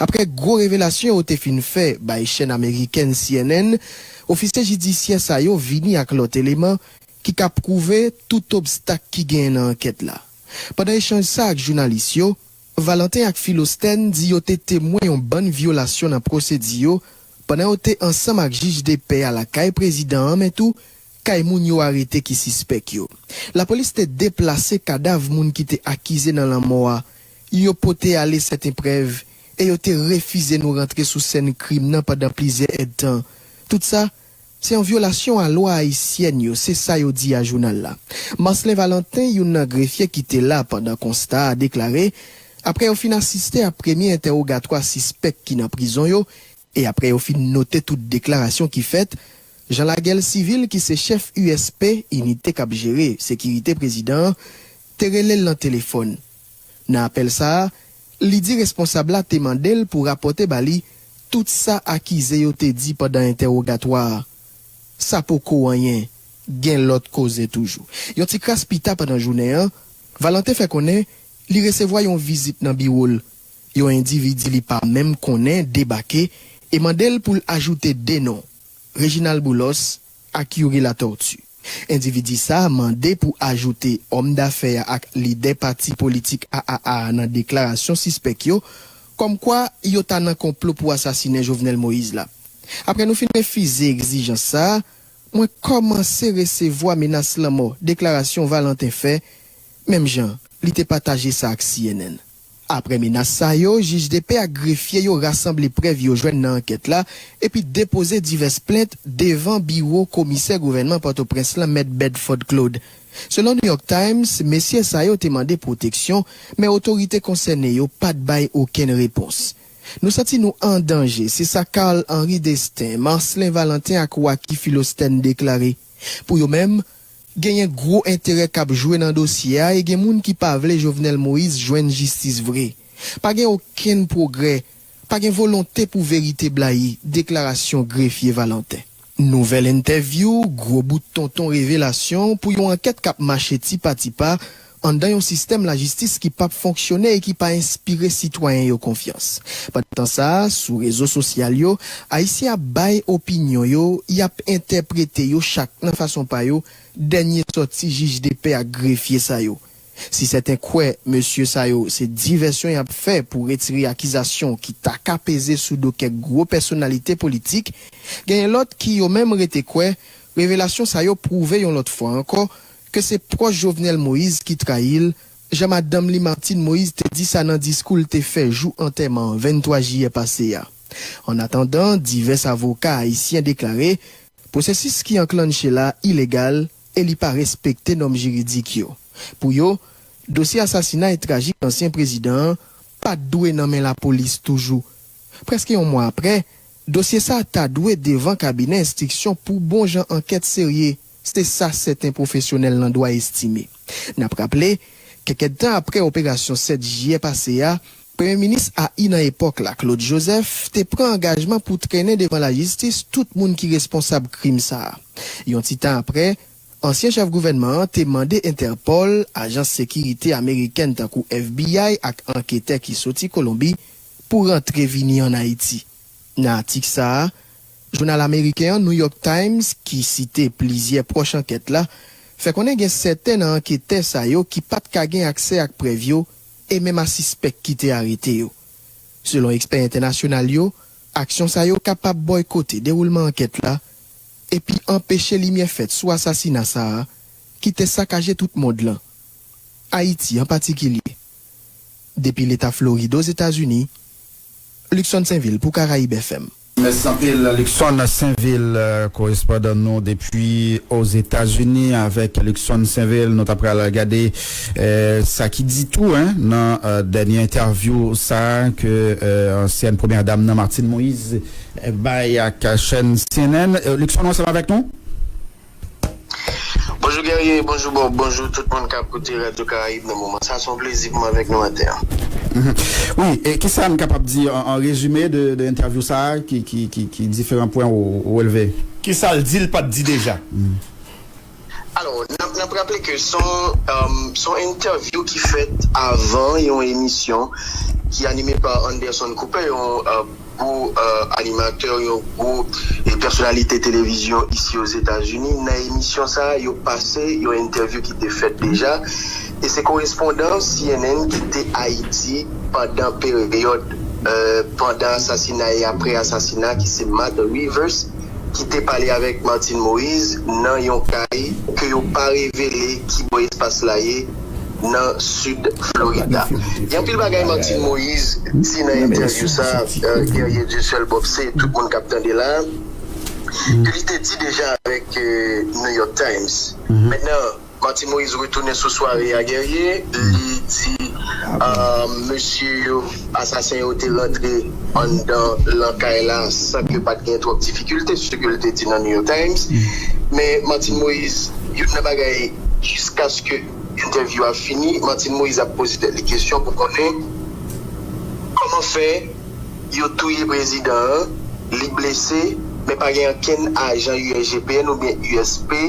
Apre gwo revelasyon yo te fin fè bay chèn amerikèn C N N, ofisye jidisyè sa yo vini ak lòt eleman ki ka pwouve tout obstak ki genyen nan ankèt la. Pandan echanj sa ak jounalis yo, Valentin ak Philostène di yo te temwen yon bann vyolasyon nan pwosedi yo pandan yo te ansanm ak jij depè a lakay prezidan an, men tou kay moun yo arete ki sispèk yo. Lapolis te deplase kadav moun ki te akize nan lanmò a, yo pote ale sèten prèv, e yo te refize nou rantre sou sèn krim nan pandan plizyè èdtan. Tout sa, se yon vyolasyon a lwa ayisyèn yo, se sa yo di a jounal la. Marcelin Valentin, youn nan grefye ki te la pandan konsta a, deklare, apre yo fin asiste a premye entèwogatwa sispèk ki nan prizon yo, e apre yo fin note tout deklarasyon ki fèt, Jean Laguel Civil, ki se chèf U S P, inite k ap jere sekirite prezidan an, te rele l nan telefòn. Nan apèl sa a, li di responsab la te mande l pou rapòte ba li tout sa akize yo te di pandan entèwogatwa a. Sa poko anyen, gen lòt koze toujou. Yon ti kras pita pandan jounen an, Valentin fè konnen li resevwa yon vizit nan biwo l. Yon endividi li pa menm konnen debake e mande l pou l ajoute de non, Reginald Boulos ak Youri Latortue. Endividi sa a mande pou ajoute òm dafè a ak lidè pati politik A A A a nan deklarasyon sispèk yo, kòmkwa yo ta nan konplo pou asasinen Jovenel Moïse la. Apre nou fin refize egzijans sa a, mwen kòmanse resevwa menas lanmò, deklarasyon Valentin fè, menm jan li te pataje sa ak C N N. Apre menas sa yo, jij depè ak grefye yo rasanble prèv yo jwenn nan ankèt la epi depoze divès plent devan biwo komisè gouvènman Pòtoprens lan, Mèt Bedford Claude. Selon New York Times, mesye sa yo te mande pwoteksyon, men otorite konsène yo pa t bay okenn repons. Nou santi nou an danje, se sa Carl Henry Destin, Marcelin Valentin ak Wacky Philostène deklare. Pou yo menm, genyen gwo enterè k ap jwe nan dosye a e gen moun ki pa vle Jovenel Moïse jwenn jistis vre. Pa gen okenn pwogrè, pa gen volonte pou verite blayi, deklarasyon grefye Valentin. Nouvèl entèvyou, gwo bout tonton revelasyon pou yon ankèt k ap mache tipa tipa anndan yon sistèm lajistis ki p ap fonksyone e ki pa enspire sitwayen yo konfyans. Pandan tan sa a, sou rezo sosyal yo, Ayisyen ap bay opinyon yo, y ap entèprete yo chak nan fason pa yo, dènye sòti jij depè ak grefye sa yo. Si sèten kwè mesye sa yo se divèsyon y ap fè pou retire akizasyon ki ta ka peze sou do kèk gwo pèsonalite politik, genyen lòt ki yo menm rete kwè revelasyon sa yo pwouve yon lòt fwa ankò ke se pwòch Jovenel Moïse ki trayi l, jan madanm li Martine Moïse te di sa nan diskou l te fè jou antèman an venntwa jiyè pase a. Annatandan, divès avoka ayisyen deklare pwosesis ki anklanche la ilegal e li pa respekte nòm jiridik yo. Pou yo, dosye asasinay trajik ansyen prezidan an pa t dwe nan men lapolis toujou. Prèske yon mwa apre, dosye sa a ta dwe devan kabinè enstriksyon pou bon jan ankèt serye, se sa sèten pwofesyonèl nan dwa estime. N ap raple, kèk èdtan apre operasyon sèt jiyè pase a, Premye minis A I nan epòk la, Claude Joseph, te pran angajman pou trennen devan lajistis tout moun ki responsab krim sa a. Yon ti tan apre, ansyen chèf gouvènman an te mande Entèpòl, ajans sekirite amerikèn tankou F B I ak anketè ki soti Kolonbi, pou rantre vini ann Ayiti. Nan atik sa a, jounal ameriken an New York Times, ki site plizyè pwòch ankèt la, fè konnen gen sèten nan anketè sa yo ki pa t ka gen aksè ak prèv yo e menm a sispèk ki te arete yo. Selon ekspè entènasyonal yo, aksyon sa yo kapab bòykote dewoulman ankèt la epi anpeche limyè fèt sou asasina sa a ki te sakaje tout mond lan, Ayiti an patikilye. Depi Leta Florid, Ozetazini, Luckson Sainvil pou Karayib F M. Mèsi anpil, Luckson Sainvil, euh, korespondan nou depi Ozetazini. Avèk Luckson Sainvil, nou ta pral gade, euh, sa ki di tou, hein, nan, euh, dènye entèvyou sa a ke, euh, ansyèn premyè dam nan, Martine Moïse, euh, bay ak chèn C N N. Euh, Luckson, ou ansanm avèk nou? Bonjou Guerrier, bonjou Bob, bonjou tout moun k ap koute Radyo Karayib nan moman sa. Se yon plezi pou mwen avèk nou maten an. Mhm. Wi, e kisa n kapab di an, an rezime de, de entèvyou sa a, ki, ki, ki, ki diferan pwen ou, ou relve? Kisa l di l pa t di deja? Mhm. Alò, n ap, n ap raple ke se yon, um, se yon entèvyou ki fèt avan yon emisyon ki anime pa Anderson Cooper, yon, uh, gwo, euh, animatè, yon gwo, e, pèsonalite televizyon isi Ozetazini. Nan emisyon sa a, yo pase yon entèvyou ki te fèt deja. E se korespondan C N N ki te Ayiti pandan peryòd, euh, pandan asasina e apre asasina, ki se Matt Rivers, ki te pale avèk Martine Moïse nan yon kay ke yo pa revele ki bò espas la ye, nan sid Florida. Gen anpil bagay Martine Moïse di nan entèvyou sa, euh, Guerrier Dieuseul Bob, se tout moun k ap tande la, ke li te di deja avèk, euh, New York Times. Mentnan, Martine Moïse retounen sou sware a, Guerrier, li di, euh, mesye yo, asasen yo te rantre anndan lan kay la san ke pa t gen twòp difikilte, se ke l te di nan New York Times. Men Martine Moïse, youn nan bagay, jiskaske entèvyou a fini, Martine Moïse ap poze tèt li kesyon pou konnen kòman fè yo touye prezidan an, li blese, men pa gen okenn ajan U S G P N oubyen U S P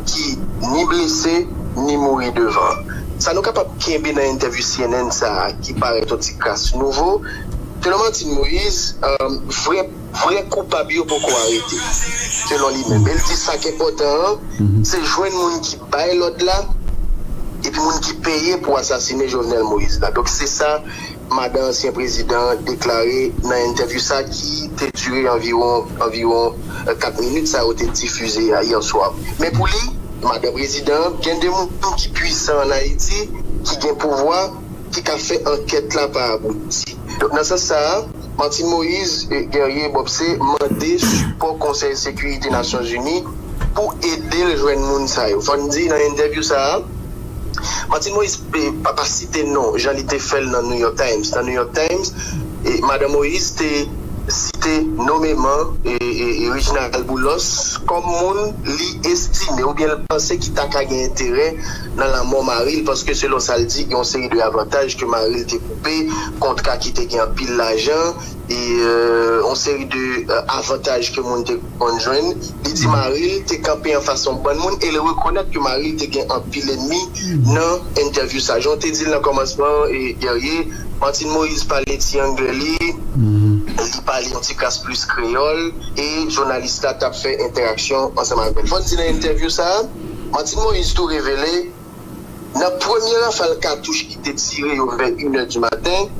ki ni blese, ni mouri devan. Sa nou kapab kenbe nan entèvyou C N N sa a, ki parèt yon ti kras nouvo, selon Martine Moïse, euh, vrè, vrè koupab yo poko arete, selon li menm. E l di sa k enpòtan an, se jwenn moun ki bay lòd la, epi moun ki peye pou asasine Jovenel Moïse la. Donk, se sa madan ansyen prezidan an deklare nan entèvyou sa ki te dire anviwon, anviwon, euh, kat minit, sa yo te difize a yè swa. Men pou li, madan prezidan an, gen de moun ki pwisan ann Ayiti, ki gen pouvwa, ki ka fè ankèt la pa abouti. Donk, nan sans sa a, Martine Moïse, eh, Guerrier Bob, se mande sipò Konsèy Sekirite Nasyonzini pou ede l jwenn moun sa yo. Fò n di nan entèvyou sa a, Martine Moïse, eh, pa, pa site non, jan li te fè l nan New York Times. Nan New York Times, eh, madan Moïse te site nomeman, eh, eh, eh, Reginald Boulos kòm moun li estime oubyen l panse ki ta ka gen enterè nan lanmò mari l, paske selon sa l di, gen yon seri de avantaj ke mari l te koupe, kontra ki te gen anpil lajan, e, euh, yon seri de, euh, avantaj ke moun te konn jwenn. Li di mari l te kanpe anfas yon bann moun e l rekonèt ke mari l te gen anpil ènmi nan entèvyou sa. Jan w te di l nan kòmansman, e, Guerrier, Martine Moïse pale ti anglè li, li pale yon ti kras plis kreyòl, e jounalis la t ap fè entèraksyon ansanm avè l. Fò n di nan entèvyou sa a, Martine Moïse tou revele nan premye rafal katouch ki te tire yo vè inè di maten,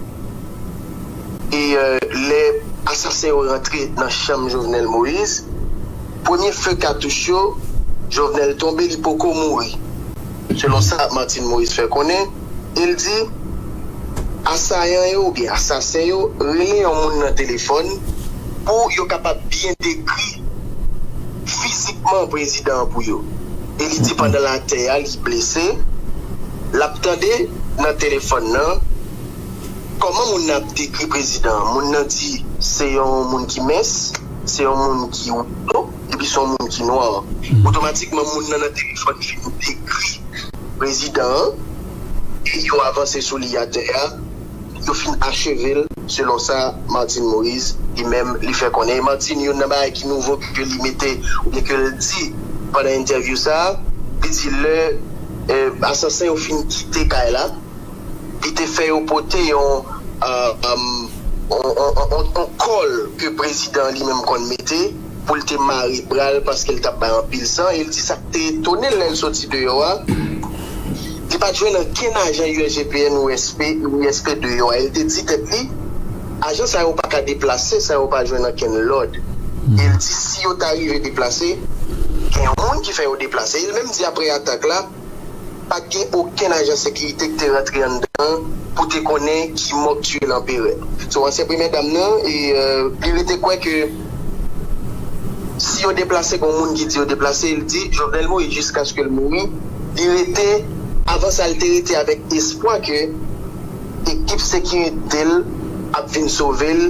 e, euh, lè asasen yo rantre nan chanm Jovenel Moïse, premye fe katouch yo, Jovenel tonbe, li poko mouri. Selon sa Martine Moïse fè konnen, e l di, asayan yo oubyen asasen yo rele yon moun nan telefòn pou yo kapab byen dekri fizikman prezidan an pou yo. E li di pandan l atè a, li blese, l ap tande nan telefòn nan kòman moun nan ap dekri prezidan an. Moun nan di se yon moun ki mens, se yon moun ki woulo, epi se yon moun ki nwa. Otomatikman, moun nan nan telefòn fin dekri prezidan an, e yo avanse sou li atè a, yo fin acheve l, selon sa Martine Moïse, li menm, li fè konnen. E Martine, youn nan bagay ki nouvo ke li mete, oubyen ke l di pandan entèvyou sa a, li di lè, eh, asasen yo fin kite kay la, li te fè yo pote yon, ah, um, on, on, on, on, on kòl ke prezidan an li menm konn mete pou l te mare bra l paske l t ap bay anpil san. E l di sa k te etone l lè l soti deyò a, li pa t jwenn ankenn ajan U S G P N ou S P, ou S P deyò a. E l te di tèt li, ajan sa yo pa ka deplase san yo pa jwenn okenn lòd. E l di si yo ta rive deplase, gen yon moun ki fè yo deplase. E l menm di apre atak la, pa t gen okenn ajan sekirite ki te rantre anndan pou te konnen ki mò k tiye lanperè. So, ansyen premyè dam nan, e, euh, li rete kwè ke si yo deplase, gen yon moun ki di yo deplase, li di Jovenel Moïse jiskaske l mouri, li rete, avan sa, li te rete avèk espwa ke ekip sekirite l ap vin sove l,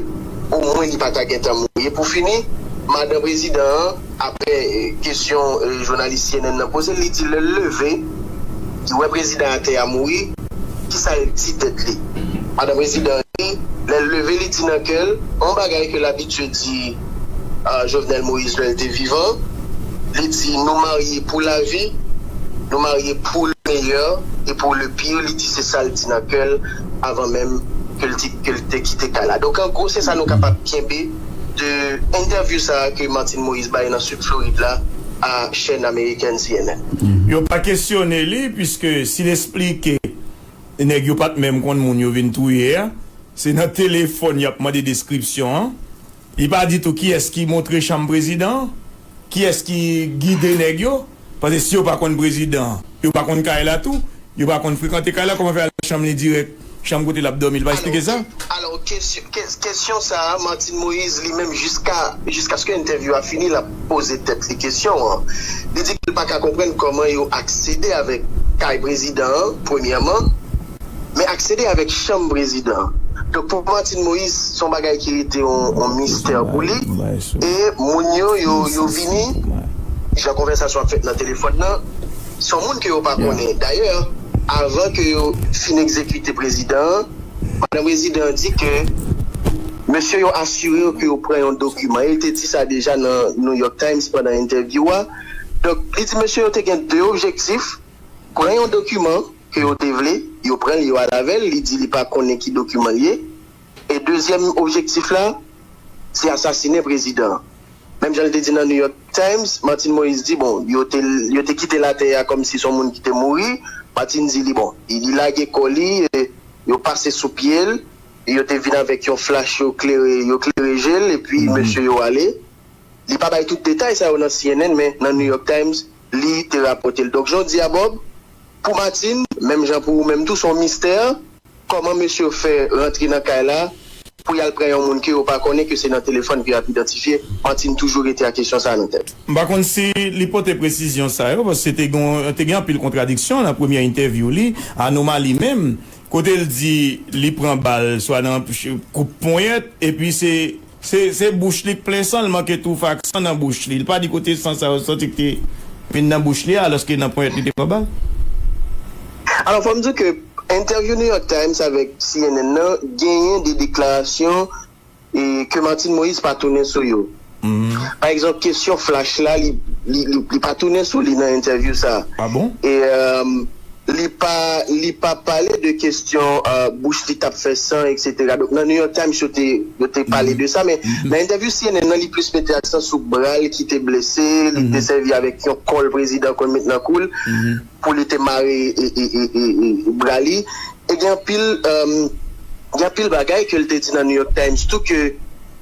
omwen li pa ta gentan mouri. E pou fini, madan prezidan an, apre, eh, kesyon, eh, jounalis C N N nan poze l, li di lè l leve, li wè prezidan atè a mouri, kisa l di tèt li? Madan prezidan an di, lè l leve, li di nan kè l, yon bagay ke l abitye di, ah, Jovenel Moïse lè l te vivan, li di nou marye pou lavi, nou marye pou le meilleur et pour le pire, li di se sa l di nan kè l avan menm ke l te, ke l te kite kay la. Donk, an gwo, se sa nou kapab kenbe de entèvyou sa a ke Martine Moïse bay nan Sid Florid la a chèn amerikèn C N N. Yo pa kesyone li, piske si l esplike nèg yo pa t menm konn moun yo vin touye a, se nan telefòn y ap mande deskripsyon an. Li pa di tou kiyès ki montre chanm prezidan an, kiyès ki gide nèg yo. Paske si yo pa konn prezidan an, yo pa konn kay la tou, yo pa konn frekante kay la, kòman fè al chanm li dirèk, chanm kote l ap dòmi, li pa esplike sa? Alò, kesyon, kes-, kesyon sa a, Martine Moïse li menm, jiska, jiskaske entèvyou a fini, l ap poze tèt li kesyon an. Li di ke l pa ka konprann kòman yo aksede avèk kay prezidan an, premyèman, men aksede avèk chanm prezidan an. Donk, pou Martine Moïse, se yon bagay ki rete yon, yon mistè pou li. E moun yo, yo, yo vini, jan konvèsasyon ap fèt nan telefòn nan, se yon moun ke yo pa konnen. Dayè, avan ke yo fin egzekite prezidan an, madan prezidan an di ke mesye yo asire yo ke yo pran yon dokiman. E li te di sa deja nan New York Times pandan entèvyou a. Donk, li di mesye yo te gen de objektif, pran yon dokiman ke yo te vle, yo pran l, yo al avè l, li di li pa konnen ki dokiman l ye. E dezyèm objektif la, se asasinen prezidan an. Menm jan l te di nan New York Times, Martine Moïse di, bon, yo te, yo te kite l atè a kòmsi se yon moun ki te mouri. Martine di li, bon, li, li lage kò li, e yo pase sou pye l, e yo te vin avèk yon flach, yo klere, yo klere je l, epi mesye yo ale. Li pa bay tout detay sa yo nan C N N, men nan New York Times, li te rapòte l. Donk, jan w di a, Bob, pou Martine, menm jan pou ou menm tou, se yon mistè. Kòman mesye yo fè rantre nan kay la pou y al pran yon moun ke yo pa konnen, ke se nan telefòn ke y ap idantifye? Martine toujou rete ak kesyon sa a nan tèt. M pa konn si li pote presizyon sa yo, paske te gen, te gen anpil kontradiksyon nan premyè entèvyou li, anomali menm, kote l di li pran bal swa nan koup ponyèt, epi se Se, se bouch li k plen san, l manke twoufe ak san nan bouch li. Li pa di kote san sa yo soti ki te vin nan bouch li a, alòske nan ponyèt li te pran bal. Alò, fò m di ke entèvyou New York Times avèk C N N nan genyen de deklarasyon, e, ke Martine Moïse pa tounen sou yo. Pa egzanp, kesyon flach la, li, li, li, li pa tounen sou li nan entèvyou sa a. Ah bon? E, euh, li pa, li pa pale de kesyon, euh, bouch li t ap fè san, etsetera. Donk, nan New York Times, yo te, yo te pale de sa, men nan entèvyou C N N nan, li plis mete aksan sou bra l ki te blese, li te sèvi avèk yon kòl prezidan konn met nan kou l pou li te mare e, e, e, e, e bra li. E gen anpil, euh, gen anpil bagay ke l te di nan New York Times tou ke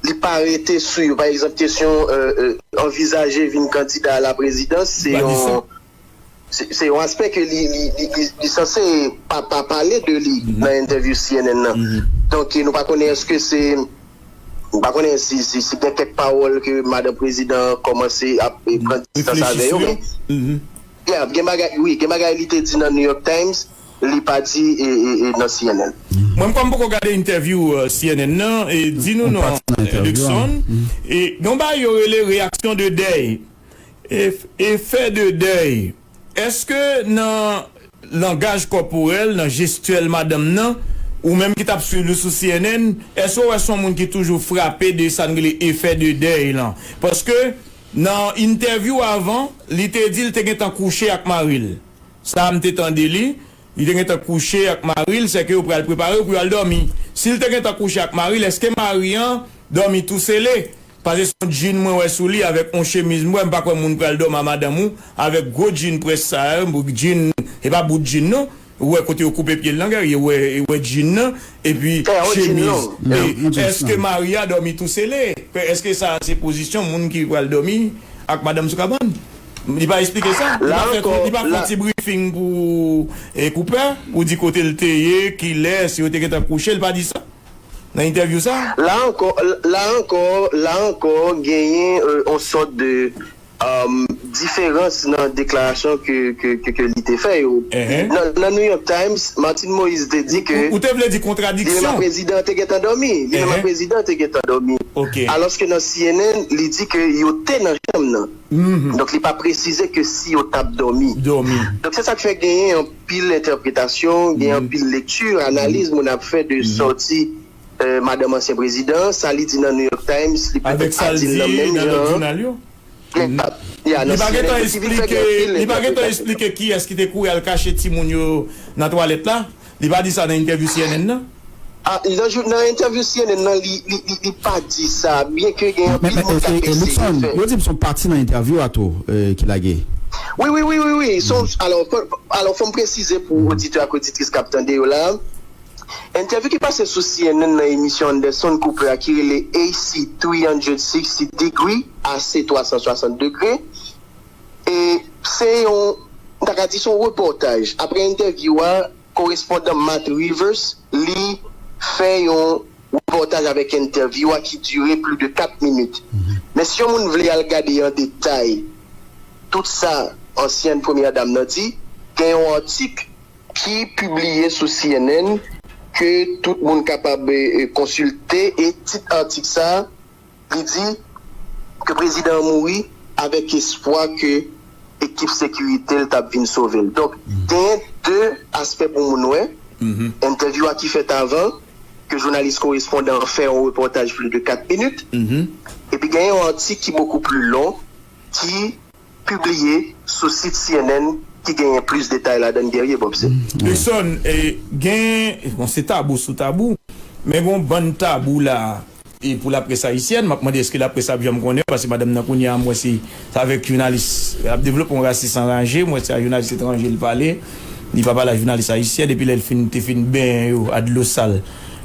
li pa rete sou yo. Pa egzanp, kesyon, euh, euh, anvizaje vin kandida a la prezidans, se yon, se, se yon aspè ke li, li, li, li, li sanse pa, pa pale de li nan entèvyou C N N nan. Donk, nou pa konnen èske se, nou pa konnen si, si, si gen kèk pawòl ke madan prezidan kòmanse ap, e, pran distans avè yo, men, yeah, gen bagay, wi, gen bagay li te di nan New York Times, li pa di, e, e, e, nan C N N. Mwen, kòm m poko gade entèvyou, euh, C N N nan, e di nou non, Luckson, e gen yon bagay yo rele reaksyon de dèy. Ef-, efè de dèy. Èske nan langaj kòporèl, nan jestyèl madanm nan, ou menm ki t ap swiv li sou C N N, èske w wè se yon moun ki toujou frape de sa n rele efè de dèy lan? Paske nan entèvyou avan, li te di l te gentan kouche ak mari l. Sa a m te tande li, li te gentan kouche ak mari l, sèke yo pral prepare yo pou yo al dòmi. Si l te gentan kouche ak mari l, èske mari an dòmi tou sele? Paske se yon djin mwen wè sou li avèk yon chemiz m wè, m pa kwè moun pral dòmi a madanm ou avèk gwo djin près sa yo, djin, e pa bout djin non. Ou wè kote yo koupe pye l nan, Guerrier, ou wè, ou wè djin nan, epi chemiz. Èske Maria dòmi tou sele? Èske sa se pozisyon moun ki pral dòmi ak madanm sou kabann? Li pa eksplike sa? Li pa fè, li pa fè yon ti briefing pou e Cooper, pou di kote l te ye, kilè, si yo te gentan kouche, li pa di sa nan entèvyou sa? La ankò, la ankò, la ankò, genyen yon sòt de diferans nan deklarasyon ke, ke, ke, ke li te fè yo. Nan, nan New York Times, Martine Moïse te di ke ou te vle di kontradiksyon. Li menm ak prezidan te gentan dòmi. Li menm ak prezidan te gentan dòmi. Alòske nan C N N, li di ke yo te nan chanm nan. Donk, li pa presize ke si yo t ap dòmi. Donk, se sa k fè genyen anpil entèpretasyon, genyen anpil lekti, analiz moun ap fè de sòti madanm ansyen prezidan, sa li di nan New York Times, li petèt pa di l nan menm jan. Li pa gentan eksplike, li pa gentan eksplike kiyès ki te kouri al kache timoun yo nan twalèt la. Li pa di sa nan entèvyou C N N nan. Ah, nan, nan entèvyou C N N nan, li, li, li, li pa di sa, byenke gen anpil moun k ap eseye fè. Yo di m se yon pati nan entèvyou a tou ki lage. Wi, wi, wi, wi, wi. Alò, alò, fò m presize pou oditè ak oditris k ap tande yo la. Entèvyou ki pase sou C N N nan emisyon Anderson Cooper a ki rele A C three hundred sixty Degree, A C twa san swasant degre. E se yon, m ta ka di se yon repòtaj. Apre entèvyou a, korespondan Matt Rivers, li fè yon repòtaj avèk entèvyou a ki dire plis de kat minit. Men si yon moun vle al gade an detay tout sa ansyen premyè dam nan di, gen yon atik ki pibliye sou C N N ke tout moun kapab konsilte, e tit atik sa a, li di ke prezidan an mouri avèk espwa ke ekip sekirite l t ap vin sove l. Donk, genyen de aspè pou moun wè. Entèvyou a ki fèt avan, ke jounalis korespondan an fè yon repòtaj plis de kat minit. Epi genyen yon atik ki bokou pli long, ki pibliye sou sit C N N ki genyen plis detay ladan l, Guerrier Bobse. Luckson, e, gen, bon, se tabou sou tabou, men gen yon bann tabou la, e pou laprès ayisyèn, m ap mande èske laprès ap janm konnen, paske madanm nan kounye a, m wè se, se avèk jounalis, l ap devlope yon rasis anranje, m wè se a jounalis etranje l pale, li pa pale a jounalis ayisyèn, epi lè l fin, te fin benyen yo a dlo sal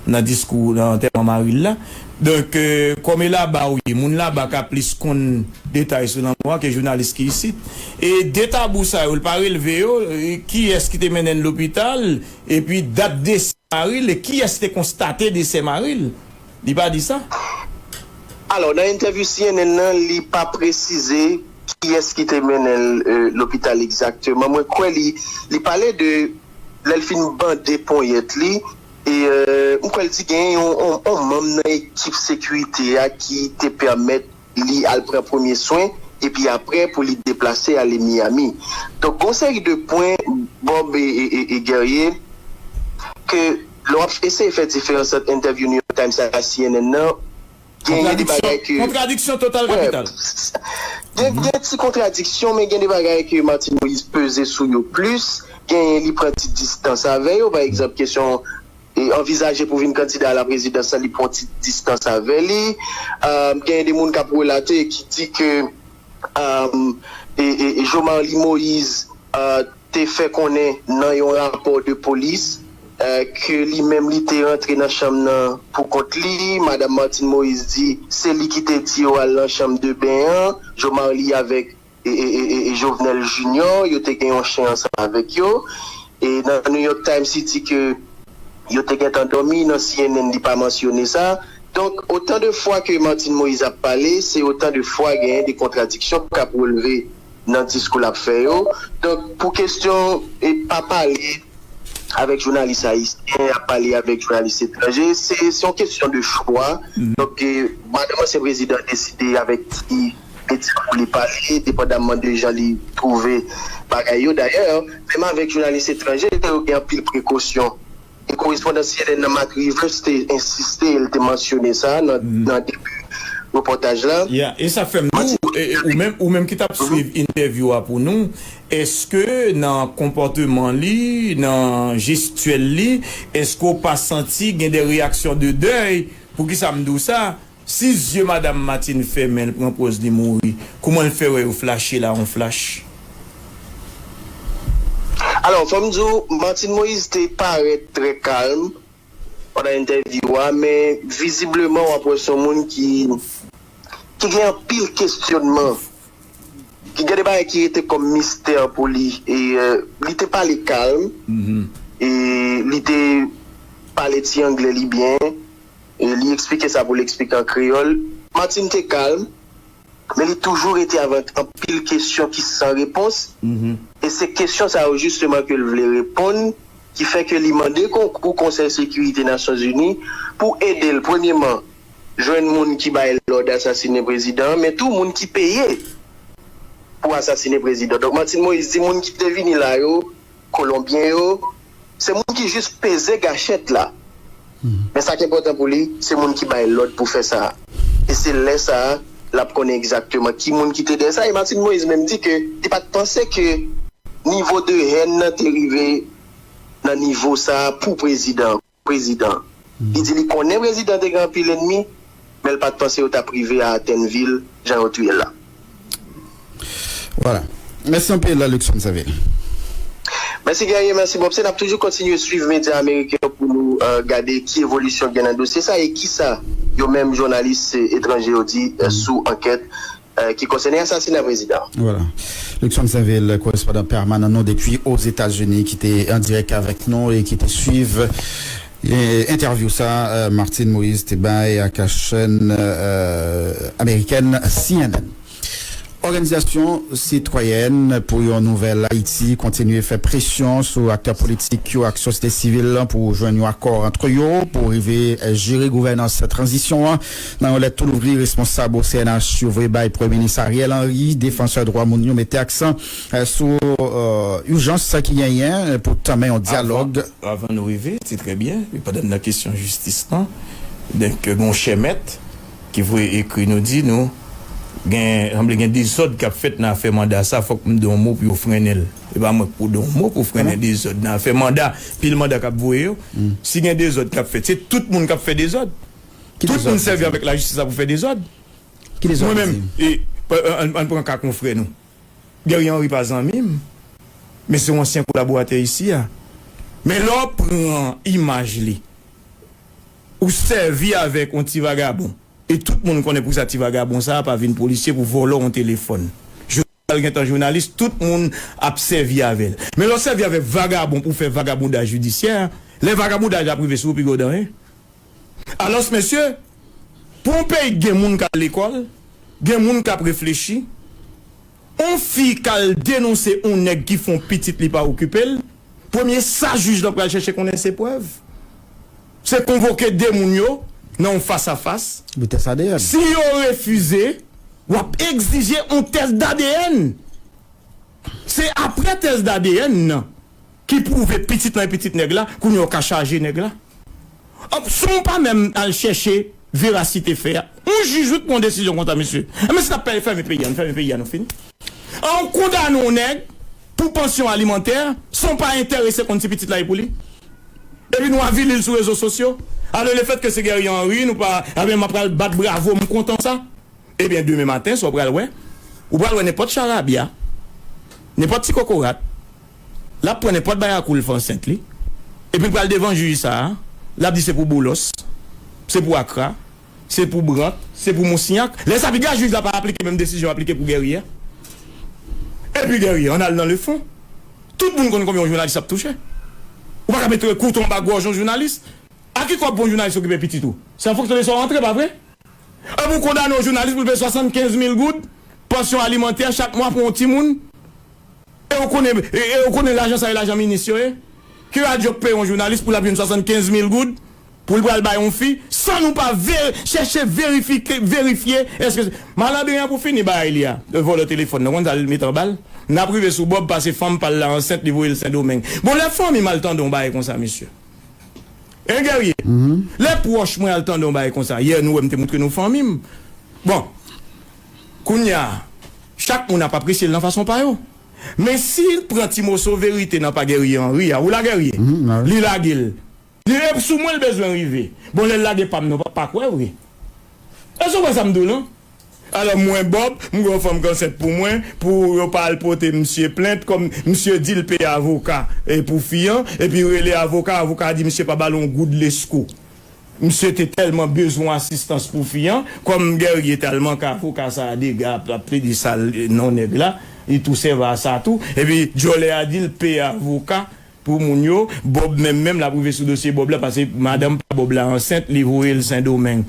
nan diskou, nan antèman mari l la. Donk, e, kòm e laba w ye, moun laba ka plis konn detay sou lanmò a ke jounalis ki isit. E de tabou sa yo, l pa relve yo, e kiyès ki te mennen l lopital, epi dat desè mari l, e kiyès te konstate desè mari l? Li pa di sa? Alò, nan entèvyou C N N nan, li pa presize kiyès ki te mennen l, e, lopital egzakteman. Mwen kwè li, li pale de lè l fin bande ponyèt li, e, e, m kwè l di gen yon, yon, yon manm nan ekip sekirite a ki te pèmèt li al pran premye swen, epi apre pou li deplase ale Miami. Donk, gon seri de pwen, Bob e, e, e, e Guerrier, ke lè w ap eseye fè diferans ant entèvyou New York Times ak C N N nan, genyen de bagay ke... Kontradiksyon total kapital. Gen, gen ti kontradiksyon, men gen de bagay ke Martine Moïse peze sou yo plis. Genyen li pran ti distans avè yo, pa egzanp, kesyon e anvizaje pou vin kandida a la prezidans lan, li pran ti distans avè li. Genyen de moun k ap relate ki di ke, e, e, e Jomarly Moïse, e, te fè konnen nan yon rapò de polis, e, ke li menm li te rantre nan chanm nan pou kont li. Madanm Martine Moïse di se li ki te di yo al nan chanm de ben an. Jomarly avèk e, e, e, e, e Jovenel Junior, yo te gen yon chen ansanm avèk yo. E nan New York Times, li di ke yo te gentan dòmi, nan C N N, li pa mansyone sa. Donk, otan de fwa ke Martine Moïse ap pale, se otan de fwa genyen de kontradiksyon k ap relve nan diskou l ap fè yo. Donk, pou kesyon, e pa pale avèk jounalis ayisyen, ap pale avèk jounalis etranje, se, se yon kesyon de chwa. Donk, e, madanm ansyen prezidan deside avèk ki medya pou li pale, depandamman de jan li twouve bagay yo. Dayè, menm avèk jounalis etranje, yo gen anpil prekosyon. E korespondan C N N nan, Matt Rivers, te ensiste, e l te mansyone sa nan, nan debi repòtaj la. Ya, e sa fè m di w, e, e, ou menm, ou menm ki t ap swiv entèvyou a pou nou, èske nan konpòteman li, nan jestyèl li, èske w pa santi gen de reyaksyon de dèy? Poukisa m di w sa? Si zye madanm Martine fèmen, l pran pòz li mouri, kouman l fè wè yo flache l a yon flach? Alò, fò m di w, Martine Moïse te parèt trè kalm pandan entèvyou a, men vizibleman w ap wè se yon moun ki, ki gen anpil kesyònman, ki gen de bagay ki rete kòm mistè pou li. E, euh, li te pale kalm, e li te pale ti anglè li byen, e li eksplike sa pou l eksplike an kreyòl. Martine te kalm, men li toujou rete avèk anpil kesyon ki san repons. E se kesyon sa yo jisteman ke l vle reponn, ki fè ke li mande konkou Konsèy Sekirite Nasyonzini pou ede l, premyeman, jwenn moun ki bay lòd asasinen prezidan an, men tou moun ki peye pou asasinen prezidan. Donk, Martine Moïse di moun ki te vini la yo, Kolonbyen yo, se moun ki jis peze gachèt la. Men sa ki enpòtan pou li, se moun ki bay lòd pou fè sa a. E se lè sa a, l ap konnen egzakteman ki moun ki te dèyè sa. E Martine Moïse menm di ke li pa t panse ke nivo de hèn nan te rive nan nivo sa a pou prezidan an. Prezidan. Li di li konnen prezidan te gen anpil ènmi, men l pa t panse yo t ap rive a atenn vil jan yo touye l la. Vwala. Mèsi anpil, Luckson Sainvil. Mèsi, Guerrier, mèsi, Bobse. N ap toujou kontinye swiv medya ameriken yo pou nou, euh, gade ki evolisyon gen nan dosye sa a e kisa yo menm jounalis, euh, etranje yo di, euh, sou ankèt, euh, ki konsène asasina prezidan an. Vwala. Luckson Sainvil, korespondan pèmanan nou depi Ozetazini, ki te an dirèk avèk nou e ki te swiv, e, entèvyou sa, euh, Martine Moïse te bay ak chèn, euh, amerikèn C N N. Òganizasyon sitwayèn pou yon nouvèl Ayiti kontinye fè presyon sou aktè politik yo ak sosyete sivil lan pou jwenn yon akò ant yo pou rive, eh, jere gouvènans tranzisyon an. Nan yon lèt tou louvri, responsab O C N H yo voye bay Premye Minis Ariel Henry, defansè dwa moun yo mete aksan, eh, sou, eh, ijans ki genyen pou tanmen yon dyalòg. Avan nou rive, se trè byen, e pandan n nan kesyon jistis lan, donk, gen yon chè mèt ki voye ekri nou di nou, gen, sanble gen dezòd k ap fèt nan afè manda sa, fòk m di yon mo pou yo frennen l. E pa mwen k pou di yon mo pou frennen dezòd nan afè manda, pil manda k ap voye yo. Si gen dezòd k ap fèt, se tout moun k ap fè dezòd. Tout moun sèvi avèk lajistis la pou fè dezòd. Mwen menm, e, ann pran ka konfrè nou. Guerrier Henry pa zanmi m, men se yon ansyen kolaboratè isi a. Men lè w pran imaj li, ou sèvi avèk yon ti vagabon, e tout moun konnen poukisa ti vagabon sa a pa vin polisye pou vòlò yon telefòn. Jovenel gentan jounalis, tout moun ap sèvi avè l. Men lè w sèvi avèk vagabon pou fè vagabondaj jidisyè, lè vagabondaj la ap rive sou ou, piga w dan anyen. Alòs, mesye, pou yon peyi k gen moun k al lekòl, gen moun k ap reflechi, yon fi k al denonse yon nèg ki fè yon pitit li pa okipe l, premye sa jij lan pral chèche konnen se prèv. Se konvoke de moun yo nan yon fas a fas. Si yo refize, w ap egzije yon tès d A D N. Se apre tès d A D N nan ki pwouve pitit lan e pitit nèg la, kounye a w ka chaje nèg la. An, si w pa menm al chèche verasite fè a, yon jij wi k pran yon desizyon konsa, mesye. Enben, si n ap fèmen peyi a, nou fèmen peyi a, nou fini. An, w kondane yon nèg pou pansyon alimantè san w pa enterese konn si pitit la e pou li. Epi nou avili l sou rezo sosyo. Alò, lefètke se Guerrier Henry, nou pa, enben, m ap pral bat bravo, m kontan sa. Ebyen, demen maten, sa w pral wè, ou pral wè nenpòt charabya, nenpòt ti kokorat, l ap pran nenpòt bayakou l fè ansent li, epi l pral devan jij sa a, l ap di se pou Boulos, se pou Akra, se pou Brant, se pou Moussignac. Lè sa, piga jij la pa aplike menm desizyon aplike pou Guerrier. Epi Guerrier, ann al nan lefon. Tout moun konn konbyen yon jounalis ap touche. Ou pa ka mete kouto anba gòj yon jounalis. A ki kòb pou yon jounalis okipe pitit ou? Se an fonksyon de sa w antre, pa vre? Epi w kondane yon jounalis pou l peye swasannkenz mil goud, pansyon alimantè chak mwa pou yon timoun. E w konnen, e, e w konnen lajan sa yo, lajan minis yo ye? Ki radyo k peye yon jounalis pou l ap jwenn swasannkenz mil goud pou l pral bay yon fi, san nou pa ve-, chèche verifike, verifye, èske se, malandren an pou fini bagay li a, vòlò telefòn nan, konn sa l mete anba l? N ap rive sou Bob, pase fanm pa l la ansent, li voye l Sendomeng. Bon, lè fanmi m al tande yon bagay konsa, mesye. Hein, Guerrier? Lè pwòch mwen al tande yon bagay konsa, yè nou wè m te montre nou fanmi m. Bon, kounye a, chak moun ap apresye l nan fason pa yo. Men si l pran ti moso verite nan pa Guerrier Henry a, ou la Guerrier? Li lage l. Li, e sou mwen l bezwen rive. Bon, lè l lage pa m nan, pa, pa kwè vre. Èske w kwè sa m di w lan? Alò, mwen Bob, m gen yon fanm k ansent pou mwen, pou yo pa al pote misye plent, kòm misye di l peye avoka e pou fi an, epi rele avoka, avoka a di misye pa ba l yon goud lesko. Misye te tèlman bezwen asistans pou fi an, kòm Guerrier t al manke avoka sa a dega, ap, ap plede sal non nèg la, li tou sèvi a sa tou, epi djòlè a di l peye avoka, pou moun yo, Bob menm menm l ap rive sou dosye Bob la, paske madanm pa Bob la ansent, li voye l Sendomeng.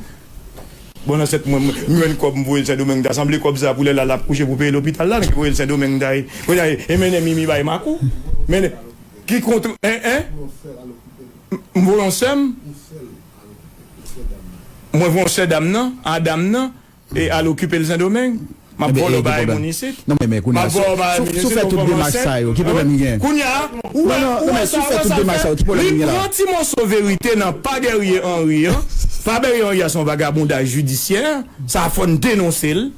Bon, ansent mwen, m jwenn kòb, m voye l Sendomeng, ta sanble kòb sa pou lè la l ap kouche pou peye lopital la, m voye l Sendomeng, ta ye. Kounye a, e mennen Mimi bay Makou. Mennen, ki kont, en, en? M voye yon sè m. Mwen voye yon sè dam nan, a dam nan, e al okipe l Sendomeng. M ap vòlò bagay moun isit. Non, men, men, kounye a, si w fè tout demach sa yo, ki pwoblèm li gen? Kounye a, ou wè, ou wè sa, ou wè sa l fè. Li pran ti moso verite nan pa Guerrier Henry an. Pa Guerrier Henry a se yon vagabondaj jidisyè. Sa fò n denonse l.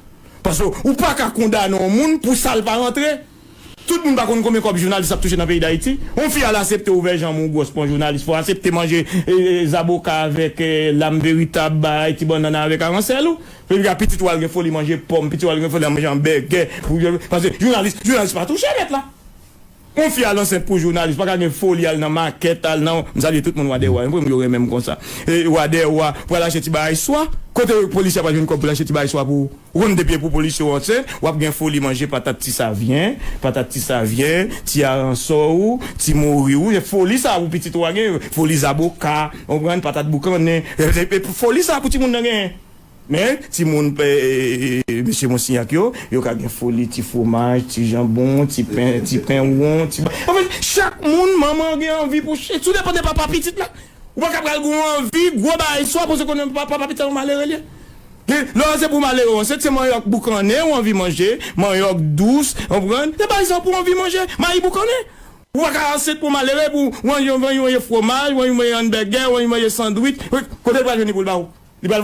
Paske ou pa ka kondane yon moun pou sa l pa rantre. Tout moun pa konn konbyen kòb jounalis ap touche nan peyi Dayiti. Yon fi al asepte ouvè janm ou gwòs pou yon jounalis, fò asepte manje e, e, zaboka avèk e, lam veritab, bay ti bannann avèk aransèl ou. Epi pitit ou al gen foli manje pòm, pitit ou al gen foli manje anbègè. Paske jounalis, jounalis pa touche mèt la. Yon fi al ansent pou jounalis, pa ka gen foli al nan makèt, al nan, m salye tout moun Wadèwa, m yo renmen m konsa. E Wadèwa, pou al achte ti bagay swa, kote polisye a pral jwenn kòb pou l achte ti bagay swa pou ou? Ou konn depi e pou polisye w ansent, w ap gen foli manje patat ti savyen, patat ti savyen, ti aransò ou, ti mori ou. E foli sa pou pitit ou a gen, foli zaboka, ou konprann, patat boukannen. E, e, e foli sa pou timoun nan genyen. Men, timoun, e, e, e, mesye Monsignac yo, yo ka gen foli ti fwomaj, ti janbon, ti pen, ti pen won, ti ba-, anfen, chak moun, manman gen anvi pou ch-, tou depann de papa pitit la. Ou pa ka pral gen yon anvi, gwo bagay swa, paske konnen pa, pa, pa pita yon malere li ye. Gen, lè se pou malere, ansent se manyòk boukannen, ou anvi manje, manyòk dous, ou konprann? Se bagay sa pou anvi manje, mayi boukannen. Ou pa ka ansent pou malere, pou, ou anvi manje fwomaj, ou anvi manje anbègè, ou anvi manje sandwich. Kote l pral jwenn li pou l ba ou? Li pral